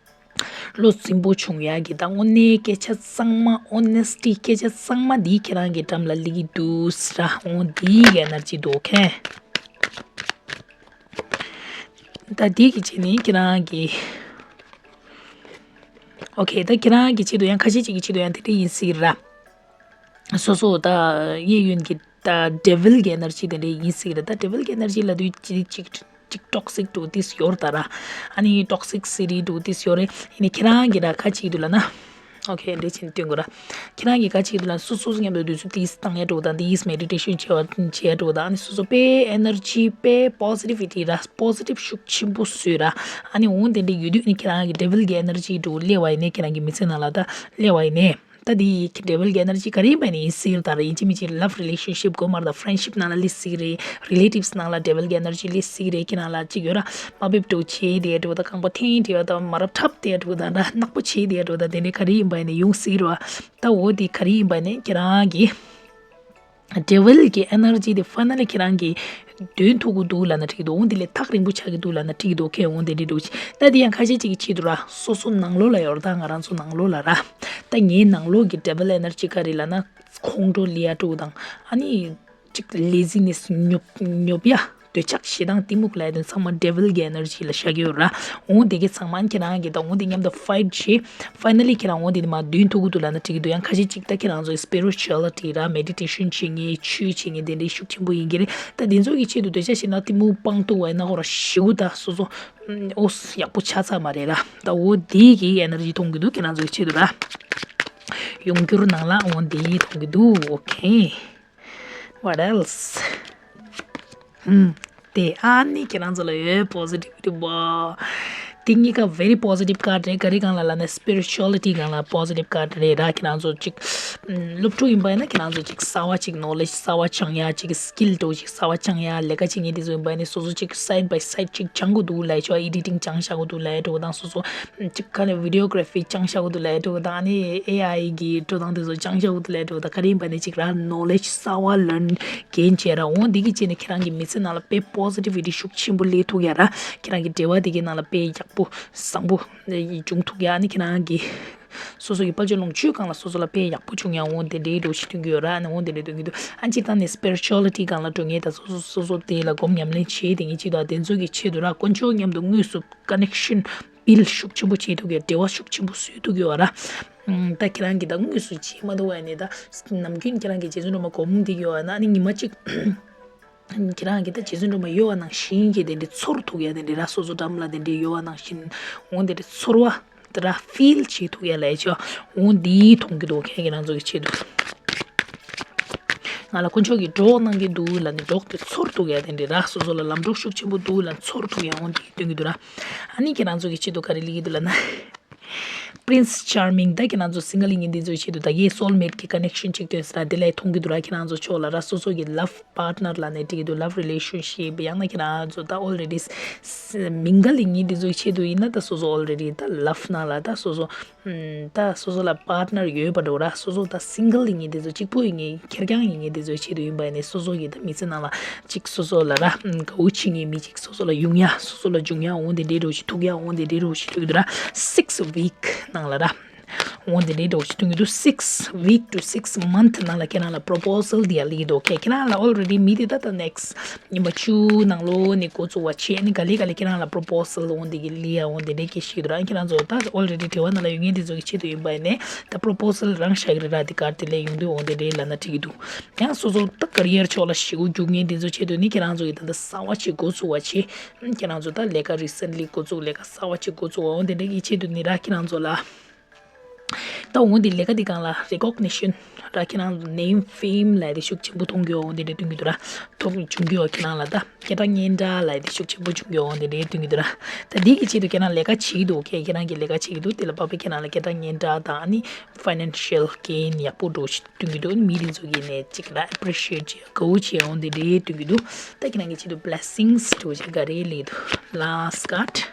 བློ་ཚིམ་པོ་བྱུང་ཡག་གི་ད་དངོས་གནས་སྐད་ཆ་གཙང་མ་ཨོ་ནེ་སི་ཊི་སྐད་ཆ་གཙང་མ་འདི་ཁྱེད་རང་གི་འགྲམ་ལ་སླེབས་ཀྱི་འདུག་ཟེར་ར། འོ་འདི་གི་ཨེ་ནར་ཇི་འདུག་ཨོ་ཁེ། ད་འདི་གི་ཆེད་ནི་ཁྱེད་རང་གི་ཨོ་ཁེ་ད་ཁྱེད་རང་གི་ཆེད་དུ་ཡང་ཁ་ཤས་ཅིག་གི་ཆེད་དུ་ཡང་དེ་འདྲ་ཡིན་སྲིད་ར། སོ་སོ་ད་གཡས་གཡོན་གྱི་ད་ཌེ་ཝིལ་གྱི་ཨེ་ནར་ཇི་དེ་འདྲ་ཡིན་སྲིད་རེད། ད་ཌེ་ཝིལ་གྱི་ཨེ་ནར་ཇི་ལབ་དུས་ཅིག་ཅིག་ཅིག་ཊོག་སིག་འདྲ་བོ་ཏིས་ཡོད་རེད་ད་ར། ཨ་ནི་ཊོག་སི་སི་ཊི་འདྲ་བོ་ཏིས་ཡོད་རེད། ཡིན་ནའི་ཁྱེད་རང་གིས་ད་ག་བྱེད་ཀྱི་འདུག་ལབ་ན། ཨོ་ཁེ་འདྲ་བྱས་ནས་སྟོན་དགོས་ར། ཁྱེད་རང་གིས་ག་བྱེད་ཀྱི་འདུག་ལབ་ན་སོ་སོ་མཉམ་དུ་དུས་ཚོད་ཏིས་བཏང་ཡ་འདྲ་བོ་དང་ཏིས་མེ་ཌི་ཊེ་ཤན་བྱེད་པ་བྱེད་ཡ་འདྲ་བོ་དང་ཨ་ནི་སོ་སོ་དཔེ་ཨེ་ནར་ཇི་དཔེ་པོ་སི་ཊིབ་ཝི་ཊི་ར་པོ་སི་ཊིབ་ཤུགས་ཆེན་པོ་བཟོས་ར། ཨ་ནི་འོ་དེ་འདྲ་ཡོད་དུས་ཨ་ནི་ཁྱེད་རང་གི་ཌེ་ཝིལ་གྱི་ཨེ་ནར་ཇི་འདྲ་བོ་སླེབས་པ་ཡིན་ནའི་ཁྱེད་རང་གི་མི་ཚེ་ནང་ལ་ད་སླེབས་པ་ཡིན་ནའི། ད་དེ་ཌེ་ཝིལ་གྱི་ཨེ་ནར་ཇི་ག་རེ་ཡིན་པ་ཡིན་ནའི་ཡིན་སྲིད་ད་ར། ཡིན་གཅིག་མིན་གཅིག་ལབ་རི་ལེ་ཤན་ཤིབ་དགོས་མ་རེད་ད། ཕ་རེན་ཤིབ་ནང་ལ་སླེབས་སྲིད་རེད། རི་ལེ་ཊིབ་སི་ནང་ལ་ཌེ་ཝིལ་གྱི་ཨེ་ནར་ཇི་སླེབས་སྲིད་རེད། ཁྱེད་རང་ལ་གཅིག་ཡོད་ར། དམའ་འབེབས་འདྲ་བོ་བྱེད་བསྡད་ཡ་འདྲ་བོ་དང་རྐང་པ་འཐེན་བསྡད་ཡ་འདྲ་བོ་དང་རྐང་པ་འཁྲབ་བསྡད་ཡ་འདྲ་བོ་དང་ར་ནག་པོ་བྱེད་བསྡད་ཡ་འདྲ་བོ་དང་དེ་འདྲ་ག་རེ་ཡིན་པ་ཡིན་ནའི་ཡོང་སྲིད་རེད་བ། ད་འོ་དེ་ག་རེ་ཡིན་པ་ཡིན་ནའི་ཁྱེད་རང་གི་ཌེ་ཝིལ་གྱི་ཨེ་ནར་ཇི་དེ་ཕ་ནལ་ལི་ཁྱེད་རང་གིས་འདོན་ཐུབ་ཀྱི་འདུག་ལབ་ན་འགྲིག་གི་འདུག་འོ་འདི་ལས་ཐག་རིང་པོ་ཆགས་ཀྱི་འདུག་ལབ་ན་འགྲིག་གི་འདུག་ཁེ་འོ་འདི་འདྲ་འདྲ་བོ་ཅིག་ད་འདི་ཡང་ཁ་ཤས་ཅིག་གི་ཆེད་དུ་ར་སོ་སོ་ནང་ལོགས་ལ་ཡོད་རེད། ད་ང་རང་ཚོ་ནང་ལོགས་ལ་ར། ད་ངའི་ནང་ལོགས་ཀྱི་ཌེ་ཝིལ་ཨེ་ནར་ཇི་ག་རེ་ལབ་ན་ཁོང་ཁྲོ་སླེབས་ཡ་འདྲ་བོ་དང་ཨ་ནི་ཅིག་ལེ་ཛི་ནེ་སི་ཉོབ་ཉོབ་ཡ། འདོད་ཆགས་ཞེ་སྡང་གཏི་མུག་ལབ་ཡ་དེ་ཚང་མ་ཌེ་ཝིལ་གྱི་ཨེ་ནར་ཇི་ལ་བཞག་གི་ཡོད་ར། འོ་དེ་གི་ཚང་མ་ཁྱེད་རང་གིས་ད་འོ་དེ་མཉམ་དུ་ཕའིཊ་བྱེད། ཕ་ནལ་ལི་ཁྱེད་རང་འོ་དེ་ནི་མར་འདོན་ཐུབ་ཀྱི་འདུག་ལབ་ན་འགྲིག་གི་འདུག་ཡང་ཁ་ཤས་ཅིག་ད་ཁྱེད་རང་ཚོ་སི་པི་རི་ཅུ་ཨ་ལི་ཊི་ར་མེ་ཌི་ཊེ་ཤན་བྱེད་མཁན་ཆོས་བྱེད་མཁན་དེ་འདྲའི་ཤུགས་ཆེན་པོ་ཡིན་གྱི་རེད། ད་དེ་ཚོ་གི་ཆེད་དུ་འདོད་ཆགས་ཞེ་སྡང་གཏི་མུག་སྤང་ཐུབ་པ་ཡིན་ན་ཁོ་ར་ཞེ་པོ་ད་སོ་སོ་ཨོ་ཡག་པོ་ཆགས་ཚར་མ་རེད་ར། ད་འོ་དེ་གི་ཨེ་ནར་ཇི་གཏོང་གི་འདུག་ཁྱེད་རང་ཚོ་གི་ཆེད་དུ་ར། ཡོང་འགྱུར་ནང་ལ་འོ་དེ་གཏོང་གི་འདུག་ཨོ་ཁེ། What else? ཧུམ། དེ་ཨ་ནི་ཁྱེད་རང་ཚོ་ལ་ཡོད་པོ་སི་ཊི་ཝི་ཊི་བ། དེ་གཉིས་ཀ་very positive card རེད། ག་རེ་སྒང་ལ་ལབ་ན་སི་པི་རི་ཅུ་ཨ་ལི་ཊི་སྒང་ལ་པོ་སི་ཊིབ་ཀར་རེད་ར། ཁྱེད་རང་ཚོ་ཅིག་སློབ་ཕྲུག་ཡིན་པ་ཡིན་ན་ཁྱེད་རང་ཚོ་ཅིག་གསར་བ་ཅིག་ནོ་ལེཇ་གསར་བ་སྦྱང་ཡ། ཅིག་སི་ཀིལ་འདྲ་བོ་ཅིག་གསར་བ་སྦྱང་ཡ། ལས་ཀ་བྱེད་མཁན་དེ་ཚོ་ཡིན་པ་ཡིན་ན་སོ་སོ་ཅིག་སའིཌ་བའི་སའིཌ་ཅིག་སྦྱང་དགོས་འདུག་ལབ་ཡ་ཅིག་ཨེ་ཌི་ཊིང་སྦྱང་བཞག་དགོས་འདུག་ལབ་ཡ་འདྲ་བོ་དང་སོ་སོ་ཅིག་ག་ལ་བི་ཌི་ཡོ་གྷི་ར་ཕི་སྦྱང་བཞག་དགོས་འདུག་ལབ་ཡ་འདྲ་བོ་དང་ཨ་ནི་ཨེ་ཨའི་གི་འགྲོ་སྟངས་དེ་ཚོ་སྦྱང་བཞག་དགོས་འདུག་ལབ་ཡ་འདྲ་བོ་དང་ག་རེ་ཡིན་པ་ནས་ཅིག་ར་ནོ་ལེཇ་གསར་བ་ལརན་གེན་བྱས་ར། འོ་འདི་གི་རྗེས་ནས་ཁྱེད་རང་གི་མི་ཚེ་ནང་ལ་དཔེ་པོ་སི་ཊིབ་ཝི་ཊི་ཤུགས་ཆེན་པོ་སླེབས་ཐུབ་ཡ་ར། ཁྱེད་རང་གི་འབྲེལ་བ་དེ་གའི་ནང་ལ་དཔེ་ཡག་པོ་བཟང་པོ་འབྱུང་ཐུབ་ཡ། ཨ་ནི་ཁྱེད་རང་གི་སོ་སོ་ཡི་དཔལ་འབྱོར་ལོངས་སྤྱོད་སྒང་ལ་སོ་སོ་ལ་དཔེ་ཡག་པོ་བྱུང་ཡ། འོ་དེ་འདྲའི་འདྲ་བོ་ཞིག་སྟོན་གྱི་ཡོད་ར། ཨ་ནི་འོ་དེ་འདྲའི་སྟོན་གྱི་འདུག་ཨ་ནི་སྤྱིར་བཏང་ནས་སི་པི་རི་ཅུ་ཨ་ལི་ཊི་སྒང་ལ་འགྲོ་མཁན་དང་སོ་སོ་སོ་སོ་དེ་ལ་སྒོམ་ཉམས་ལེན་བྱེད་དེ་ངེས་ཅིག་དང་དེ་ཚོ་གི་ཆེད་དུ་ར་དཀོན་མཆོག་མཉམ་དུ་དངོས་སུ་ཀ་ནེག་ཤན་བིལ་ཤུགས་ཆེན་པོ་བྱེད་ཐུབ་ཀྱི་འབྲེལ་བ་ཤུགས་ཆེན་པོ་བཟོ་ཐུབ་ཀྱི་ཡོད་ར། ཨམ། ད་ཁྱེད་རང་གིས་ད་དངོས་སུ་བྱེད་མ་ཐུབ་པ་ཡིན་ནའི་ད་ནམ་རྒྱུན་ཁྱེད་རང་གིས་རྗེ་བཙུན་སྒྲོལ་མ་སྒོམ་བསྡད་ཀྱི་ཡོད་ན་ཨ་ནི་ཉི་མ་གཅིག་ཁྱེད་རང་གིས་ད་རྗེ་བཙུན་སྒྲོལ་མ་ཡོད་པ་ནང་བཞིན་གྱི་དེ་འདྲའི་ཚོར་ཐུབ་ཡ་དེ་འདྲའི་ར། སོ་སོ་འགྲམ་ལ་དེ་འདྲའི་ཡོད་པ་ནང་བཞིན་འོ་དེ་འདྲའི་ཚོར་བ་དེ་ར་ཕིལ་བྱེད་ཐུབ་ཡ་ལས་ཆོག་འོ་འདི་མཐོང་གི་འདུག་ཁྱེད་ཀྱི་རང་ཚོ་གི་ཆེད་དུ། ང་ལ་དཀོན་མཆོག་གིས་གྲོགས་གནང་གི་འདུག་ལབ་ནས་གྲོགས་དེ་ཚོར་ཐུབ་ཡ་དེ་འདྲའི་ར། སོ་སོ་ལ་ལམ་གྲོགས་ཤུགས་ཆེན་པོ་འདུག་ལབ་ཚོར་ཐུབ་ཡ་འོ་འདི་སྟོན་གི་འདུག་ར། ཨ་ནི་ཁྱེད་རང་ཚོ་གི་ཆེད་དུ་ག་རེ་སླེབས་ཀྱི་འདུག་ལབ་ན། Prince Charming ད་ཁྱེད་རང་ཚོ་སིང་གལ་ཡིན་མཁན་འདི་ཚོའི་ཆེད་དུ་ད་གའི་སོལ་མེཊ་གི་ཀ་ནེག་ཤན་ཅིག་ཐོན་ཟེར་ན་དེ་ལས་མཐོང་གི་འདུག་ར། ཁྱེད་རང་ཚོ་ཕྱོགས་ལ་ར་སོ་སོ་གི་ལབ་པཱར་ཊི་ནར་ལབ་ནས་འགྲིག་གི་འདུག་ལབ་རི་ལེ་ཤན་ཤིབ་ཡང་ན་ཁྱེད་རང་ཚོ་ད་ཨོལ་རེ་ཌི་སིང་གལ་ཡིན་མཁན་འདི་ཚོའི་ཆེད་དུ་ཡིན་ན་ད་སོ་སོ་ཨོལ་རེ་ཌི་ད་ལབ་ནང་ལ་ད་སོ་སོ་ད་སོ་སོ་ལ་པཱར་ཊི་ནར་ཡོད་པ་འདྲ་བོ་ར། སོ་སོ་ད་སིང་གལ་ཡིན་མཁན་འདི་ཚོ་གཅིག་པུ་ཡིན་མཁན་ཁེར་རྐྱང་ཡིན་མཁན་འདི་ཚོའི་ཆེད་དུ་ཡིན་པ་ཡིན་ནའི་སོ་སོ་གི་ད་མི་ཚེ་ནང་ལ་གཅིག་སོ་སོ་ལ་ར་དགའ་བོ་བྱེད་མཁན་མི་གཅིག་སོ་སོ་ལ་ཡོང་ཡ་སོ་སོ་ལ་འབྱུང་ཡ་འོ་དེ་འདྲའི་འདྲ་བོ་ཞིག་ཐུག་ཡ་འོ་དེ་འདྲའི་འདྲ་བོ་ཞིག་ཐུག་གི་འདུག་ར། སིགས་ཝིག་ནང་ལ་ར། འོ་དེ་འདྲའི་འདྲ་བོ་ཞིག་ཐུག་གི་འདུག six week to six month ནང་ལ་ཁྱེད་རང་ལ་པོ་རོ་པོ་སལ་དེ་ཡ་སླེབས་ཀྱི་འདུག་ཁྱེད་ཁྱེད་རང་ལ་ཨོལ་རེ་ཌི་མི་དེ་ད་ད་ནེག་སི་ཉི་མ་བཅུ་ནང་ལོགས་ནས་འགོ་བཙུགས་པ་བྱས་ནས་ག་ལེ་ག་ལེ་ཁྱེད་རང་ལ་པོ་རོ་པོ་སལ་འོ་དེ་གི་སླེབས་ཡ་འོ་དེ་འདྲའི་སྐད་ཤིག་འདུག་ར། ཁྱེད་རང་ཚོ་ད་ཨོལ་རེ་ཌི་འབྲེལ་བ་ནང་ལ་ཡོད་མཁན་དེ་ཚོ་གི་ཆེད་དུ་ཡིན་པ་ཡིན་ནའི་ད་པོ་རོ་པོ་སལ་རང་བཞག་གི་རེད་ར། དེ་གར་དེ་ལས་ཡོང་དུས་འོ་དེ་འདྲའི་ལབ་ན་འགྲིག་གི་འདུག་ཡང་སོ་སོ་ད་ཀ་རི་ཡར་ཕྱོགས་ལ་ཞེ་པོ་རྒྱུག་མཁན་དེ་ཚོ་ཆེད་དུ་ནི་ཁྱེད་རང་ཚོ་གི་ད་ལྟ་གསར་བ་ཅིག་འགོ་ཚུགས་པ་བྱས། ཁྱེད་རང་ཚོ་ད་ལས་ཀ་རི་སེན་ལི་འགོ་བཙུགས་ལས་ཀ་གསར་བ་ཅིག་འགོ་བཙུགས་པ་འོ་དེ་འདྲ་གི་ཆེད་དུ་ནི་ར་ཁྱེད་རང་ཚོ་ལ་ ད་འོ་འདི་ལས་ཀ་འདི་སྒང་ལ་recognition ར་ཁྱེད་རང་name fame ལབ་དེ་ཤུགས་ཆེན་པོ་མཐོང་རྒྱུ་འོ་འདི་འདྲ་སྟོན་གྱི་འདུག་ར། ཐོབ་བྱུང་རྒྱུ་ཡོད་ཁྱེད་རང་ལ་ད་སྐད་གྲགས་སྙན་གྲགས་ལབ་དེ་ཤུགས་ཆེན་པོ་བྱུང་རྒྱུ་འོ་འདི་འདྲ་སྟོན་གྱི་འདུག་ར། ད་འདི་གི་ཆེད་དུ་ཁྱེད་རང་ལས་ཀ་བྱེད་ཀྱི་འདུག་ཁྱེད་ཁྱེད་རང་གི་ལས་ཀ་བྱེད་ཀྱི་འདུག་དེ་ལ་དཔག་པའི་ཁྱེད་རང་ལ་སྐད་གྲགས་སྙན་གྲགས་དང་ཨ་ནི་financial gain ཡག་པོ་འགྲོ་ཞིག་སྟོན་གྱི་འདུག་མི་རེ་ཚོ་གིས་ནས་ཅིག་ར་appreciate བྱེད་དགའ་བོ་བྱེད་འོ་འདི་འདྲ་སྟོན་གྱི་འདུག་ད་ཁྱེད་རང་གི་ཆེད་དུ་blessings འགྲོ་ཞིག་ག་རེ་ལས་འདུག last card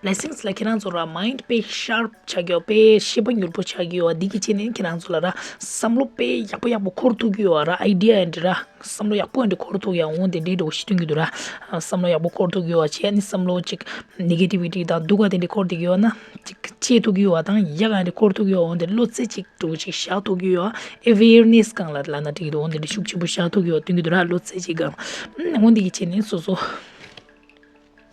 Blessings ལ་ཁྱེད་རང་ཚོ་ར་mind དཔེ་sharp ཆགས་ཀྱི་ཡོད། དཔེ་ཤེས་པ་མྱུར་པོ་ཆགས་ཀྱི་ཡོད། འདི་གི་ཆེད་ནས་ཁྱེད་རང་ཚོ་ལ་ར་བསམ་བློ་དཔེ་ཡག་པོ་ཡག་པོ་འཁོར་ཐུབ་ཀྱི་ཡོད་ར། idea འདི་ར་བསམ་བློ་ཡག་པོ་འདི་འཁོར་ཐུབ་ཡ་འོང་དེ་འདྲའི་འགྲོ་ཞིག་སྟོན་གྱི་འདུག་ར། བསམ་བློ་ཡག་པོ་འཁོར་ཐུབ་ཀྱི་ཡོད་བྱས་ནི་བསམ་བློ་ཅིག་negativity དང་སྡུག་ག་དེ་འདྲ་འཁོར་བསྡད་ཀྱི་ཡོད་ན་ཅིག་བཅད་ཐུབ་ཀྱི་ཡོད་དང་ཡག་ག་འདྲ་འཁོར་ཐུབ་ཀྱི་ཡོད་འོང་དེ་བློ་རྩེ་ཅིག་འགྲོ་ཅིག་བཞག་ཐུབ་ཀྱི་ཡོད། awareness སྒང་ལ་ལབ་ན་འགྲིག་གི་འདུག་འོང་དེ་འདྲ་ཤུགས་ཆེན་པོ་བཞག་ཐུབ་ཀྱི་ཡོད་སྟོན་གྱི་འདུག་ར། བློ་རྩེ་ཅིག་སྒང་འོང་དེ་གི་ཆེད་ནས་སོ་སོ།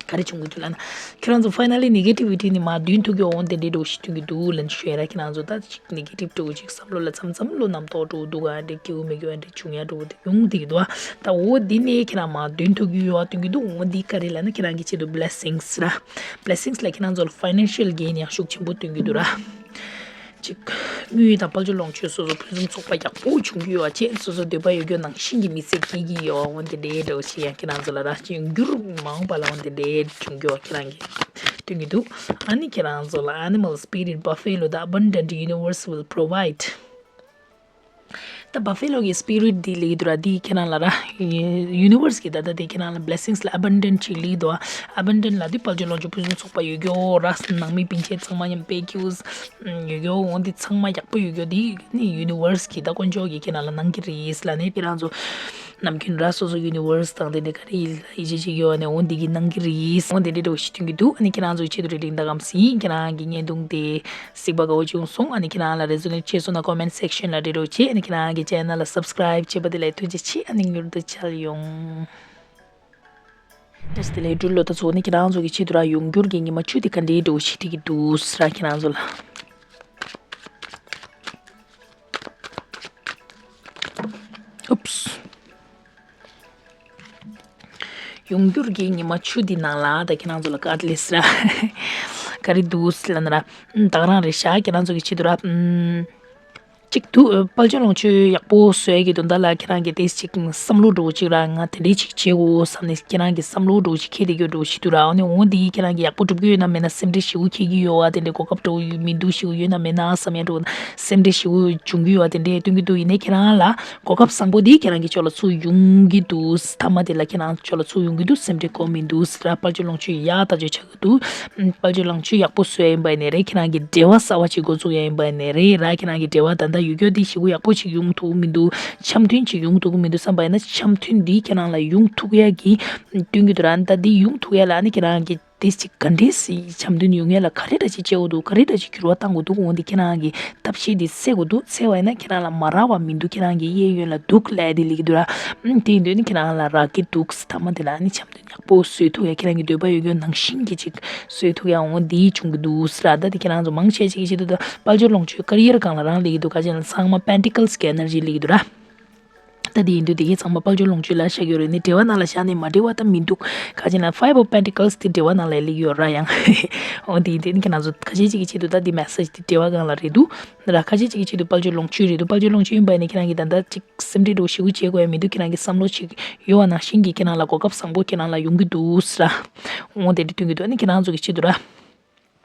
ག་རེ་བྱུང་གི་འདུག་ལབ་ན། ཁྱེད་རང་ཚོ་finally negativity ནི་མར་འདོན་ཐུབ་ཀྱི་འོང་དེ་འདྲའི་འགྲོ་ཞིག་སྟོན་གྱི་འདུག་ལབ་ནས་ཞུ་ཡ་ར། ཁྱེད་རང་ཚོ་ད་ཅིག་negative འགྲོ་ཅིག་བསམ་བློ་ལ་མཚམས་མཚམས་བློ་རྣམ་རྟོག་འགྲོ་འདུག་ག་འདྲ་སྐྱིད་པོ་མི་སྐྱིད་པ་འདྲ་བྱུང་ཡ་འགྲོ་དེ་ཡོང་དེ་གི་འདུག་ད་འོ་འདི་ནས་ཁྱེད་རང་མར་འདོན་ཐུབ་ཀྱི་ཡོད་སྟོན་གྱི་འདུག་འོ་འདི་ག་རེ་ལབ་ན་ཁྱེད་རང་གི་ཆེད་དུ་blessings ར། blessings ལ་ཁྱེད་རང་ཚོ་ལ་financial gain ཡང་ཤུགས་ཆེན་པོ་སྟོན་གྱི་འདུག་ར། ཅིག་དངུལ་དང་དཔལ་འབྱོར་ལོངས་སྤྱོད་སོ་སོ་ཕུན་སུམ་ཚོགས་པ་ཡག་པོ་བྱུང་གི་ཡོད་པ་བྱས་སོ་སོ་འདོད་པ་ཡོད་རྒྱུ་ནང་བཞིན་གྱི་མི་ཚེ་སྐྱེལ་གྱི་ཡོད་པ་འོ་འདི་འདྲའི་འདྲ་བོ་ཞིག་ཡང་ཁྱེད་རང་ཚོ་ལ་ར་ཅིག་འགྱུར་མ་འོངས་པ་ལ་འོ་འདི་འདྲའི་བྱུང་གི་ཡོད་པ་ཁྱེད་རང་གིས་སྟོན་གྱི་འདུག་ཨ་ནི་ཁྱེད་རང་ཚོ་ལ་animal spirit buffalo the abundant universe will provide ད་buffalo གི་spirit འདི་ལེགས་འདུག་ར། འདི་ཁྱེད་རང་ལ་ར་universe གི་ད་ལྟ་དེ་ཁྱེད་རང་ལ་blessings ལ་abundant ཅིག་ལེགས་འདུག abundant ལ་འདི་དཔལ་འབྱོར་ལོངས་སྤྱོད་ཕུན་སུམ་ཚོགས་པ་ཡོད་རྒྱུ་ར། ནང་མི་སྤུན་མཆེད་ཚང་མ་མཉམ་དཔེ་ཁྱིའུ་ཡོད་རྒྱུ་འོང་འདི་ཚང་མ་ཡག་པོ་ཡོད་རྒྱུ་འདི་ནི་universe གི་ད་དཀོན་མཆོག་གི་ཁྱེད་རང་ལ་གནང་གི་རེད་ལབ་ནས་ཁྱེད་རང་ཚོ་ནམ་རྒྱུན་ར་སོ་སོ་universe དང་དེ་འདྲ་ག་རེ་ཡིད་ཆེས་ཅིག་ཡོད་ནས་འོང་འདི་གི་གནང་གི་རེད། འོང་དེ་འདྲ་འདྲ་བོ་ཞིག་སྟོན་གྱི་འདུག་ཨ་ནི་ཁྱེད་རང་ཚོའི་ཆེད་དུ་རེ་རིང་ད་གམ་སྲིད་ཁྱེད་རང་གི་བརྙན་ཐུང་དེ་གཟིགས་པ་དགའ་བོ་བྱུང་སོང་། ཨ་ནི་ཁྱེད་རང་ལ་རེ་ཟུང་ནས་བྱས་སོང་ན་comment section ལ་འབྲི་རོགས་བྱེད། ཨ་ནི་ཁྱེད་རང་གི་channel ལ་subscribe བྱས་པ་དེ་ལ་ཐུགས་རྗེ་ཆེ། ཨ་ནི་མྱུར་དུ་མཇལ་ཡོང་། བཀྲ་ཤིས་བདེ་ལེགས། སྦྲུལ་ལོ་ད་ཚོ་ནི་ཁྱེད་རང་ཚོ་གི་ཆེད་དུ་ར་ཡོང་འགྱུར་གྱི་ཉི་མ་བཅུ་དེ་ག་འདྲའི་འགྲོ་ཞིག་ཐིག་གི་འདུག་ཟེར་ར་ཁྱེད་རང་ཚོ་ལ། ཨུབས། ཡོང་འགྱུར་གྱི་ཉི་མ་བཅུ་འདི་ནང་ལ་ད་ཁྱེད་རང་ཚོ་ལ་ཀར་ལེས་ར་ག་རེ་འདུག་ལབ་ན་ར་ད་ག་རང་རེད་ཤག་ཁྱེད་རང་ཚོ་གི་ཆེད་དུ་ར་ཨམ། གཅིག་ཏུ་དཔལ་འབྱོར་ལོངས་སྤྱོད་ཡག་པོ་བཟོ་ཡ་གི་དོན་དག་ལ་ཁྱེད་རང་གི་ཏོག་ཙམ་ཅིག་བསམ་བློ་འདྲ་བོ་ཅིག་ར་ང་དེ་འདྲའི་ཅིག་བྱེད་དགོས་བསམ་ནས་ཁྱེད་རང་གི་བསམ་བློ་འདྲ་བོ་ཅིག་འཁྱེར་བསྡད་རྒྱུ་འདྲ་བོ་ཞིག་འདུག་ར། ཨ་ནི་འོ་འདི་ཁྱེད་རང་གི་ཡག་པོ་འགྲུབ་ཀྱི་ཡོད་ན་མེད་ན་སེམས་ཁྲལ་ཞེ་པོ་འཁྱེར་གྱི་ཡོད་པ་དེ་འདྲའི་གོ་སྐབས་འདྲ་བོ་མི་འདུག་ཞེ་པོ་ཡོད་ན་མེད་ན་བསམ་ཡ་འདྲ་བོ་སེམས་ཁྲལ་ཞེ་པོ་བྱུང་གི་ཡོད་པ་དེ་འདྲའི་སྟོན་གྱི་འདུག་ཡིན་ནའི་ཁྱེད་རང་ལ་གོ་སྐབས་བཟང་པོ་འདི་ཁྱེད་རང་གི་ཕྱོགས་ལ་ཚུར་ཡོང་གི་འདུག་མཐའ་མ་དེ་ལ་ཁྱེད་རང་ཕྱོགས་ལ་ཚུར་ཡོང་གི་འདུག་སེམས་ཁྲལ་དགོས་མི་འདུག་ར། དཔལ་འབྱོར་ལོངས་སྤྱོད་ཡག་ཐག་ཆོད་ཆགས་འདུག་དཔལ་འབྱོར་ལོངས་སྤྱོད་ཡག་པོ་བཟོ་ཡ་ཡིན་པ་ཡིན་ནའི་རེད། ཁྱེད་རང་གི་འབྲེལ་བ་གསར་པ་ཞིག་འགོ་བཙུགས་ཡ་ཡིན་པ་ཡིན་ནའི་རེད་ར། ཁྱེད་རང་གི་འབྲེལ་བ་ད་ལྟ་ཡོད་རྒྱུ་འདི་ཞེ་པོ་ཡག་པོ་ཞིག་ཡོང་ཐུབ་ཀྱི་མི་འདུག་འཆམ་མཐུན་ཞིག་ཡོང་ཐུབ་ཀྱི་མི་འདུག་བསམ་པ་ཡིན་ན་འཆམ་མཐུན་འདི་ཁྱེད་རང་ལ་ཡོང་ཐུབ་ཡ་གི་སྟོན་གྱི་འདུག་ར། ད་འདི་ཡོང་ཐུབ་ཡ་ལ་ཨ་ནི་ཁྱེད་རང་གི་དེ་ཅིག་ག་འདྲས་སི་འཆམ་མཐུན་ཡོང་ཡ་ལ་ག་རེ་འདྲ་ཞིག་བྱེད་དགོས་འདུག་ག་རེ་འདྲ་ཞིག་འགྱུར་བ་གཏང་དགོས་འདུག་འོ་འདི་ཁྱེད་རང་གི་ཐབས་ཤེས་འདི་འཚོལ་དགོས་འདུག་འཚོལ་བ་ཡིན་ན་ཁྱེད་རང་ལ་མ་རག་པ་མི་འདུག་ཁྱེད་རང་གི་གཡས་གཡོན་ལ་འདུག་ལབ་དེ་ལེགས་འདུག་ར། ཨ་དེ་ཡིན་དུས་ནི་ཁྱེད་རང་ལ་རག་གི་འདུག་མཐའ་མ་དེ་ལ་ཨ་ནི་འཆམ་མཐུན་ཡག་པོ་བཟོས་ཐུབ་ཡ། ཁྱེད་རང་གི་འདོད་པ་ཡོད་རྒྱུ་ནང་བཞིན་གྱི་ཅིག་བཟོས་ཐུབ་ཡ་འོ་འདི་བྱུང་གི་འདུག་ཟེར་ར། ད་དེ་ཁྱེད་རང་ཚོ་མང་ཆེ་ཅིག་གི་ཆེད་དུ་ད་དཔལ་འབྱོར་ལོངས་སྤྱོད་ཀ་རི་ཡར་སྒང་ལ་རང་ལེགས་འདུག་ཁ་ཅིག་ལ་ཚང་མ་Pentacles གི་Energy ལེགས་འདུག་ར། ད་དེ་ཡིན་དུས་དེ་གའི་ཚང་མ་དཔལ་འབྱོར་ལོངས་སྤྱོད་ལ་བཞག་ཡོད་རེད་ནི་འབྲེལ་བ་ནང་ལ་བཞག་ནས་མ་འབྲེལ་བ་ད་མི་འདུག་ཁ་ཅིག་ལ་Five of Pentacles དེ་འབྲེལ་བ་ནང་ལ་ལེགས་ཡོད་ར་ཡང་། འོ་དེ་ཡིན་དུས་ནི་ཁྱེད་རང་ཚོ་ཁ་ཅིག་ཅིག་གི་ཆེད་དུ་ད་དེ་message དེ་འབྲེལ་བ་སྒང་ལ་རེད་འདུག་ར། ཁ་ཅིག་ཅིག་གི་ཆེད་དུ་དཔལ་འབྱོར་ལོངས་སྤྱོད་རེད་འདུག་དཔལ་འབྱོར་ལོངས་སྤྱོད་ཡིན་པ་ནི་ཁྱེད་རང་གི་ད་ལྟ་ཅིག་སེམས་ཁྲལ་འདྲ་བོ་ཞེ་པོ་བྱེད་དགོས་ཡ་མི་འདུག་ཁྱེད་རང་གི་བསམ་བློ་ཅིག་ཡོད་པ་ནང་བཞིན་གྱི་ཁྱེད་རང་ལ་གོ་སྐབས་བཟང་པོ་ཁྱེད་རང་ལ་ཡོང་གི་འདུག་ཟེར་ར། འོ་དེ་འདྲ་སྟོན་གྱི་འདུག་ཨ་ནི་ཁྱེད་རང་ཚོ་གི་ཆེད་དུ་ར།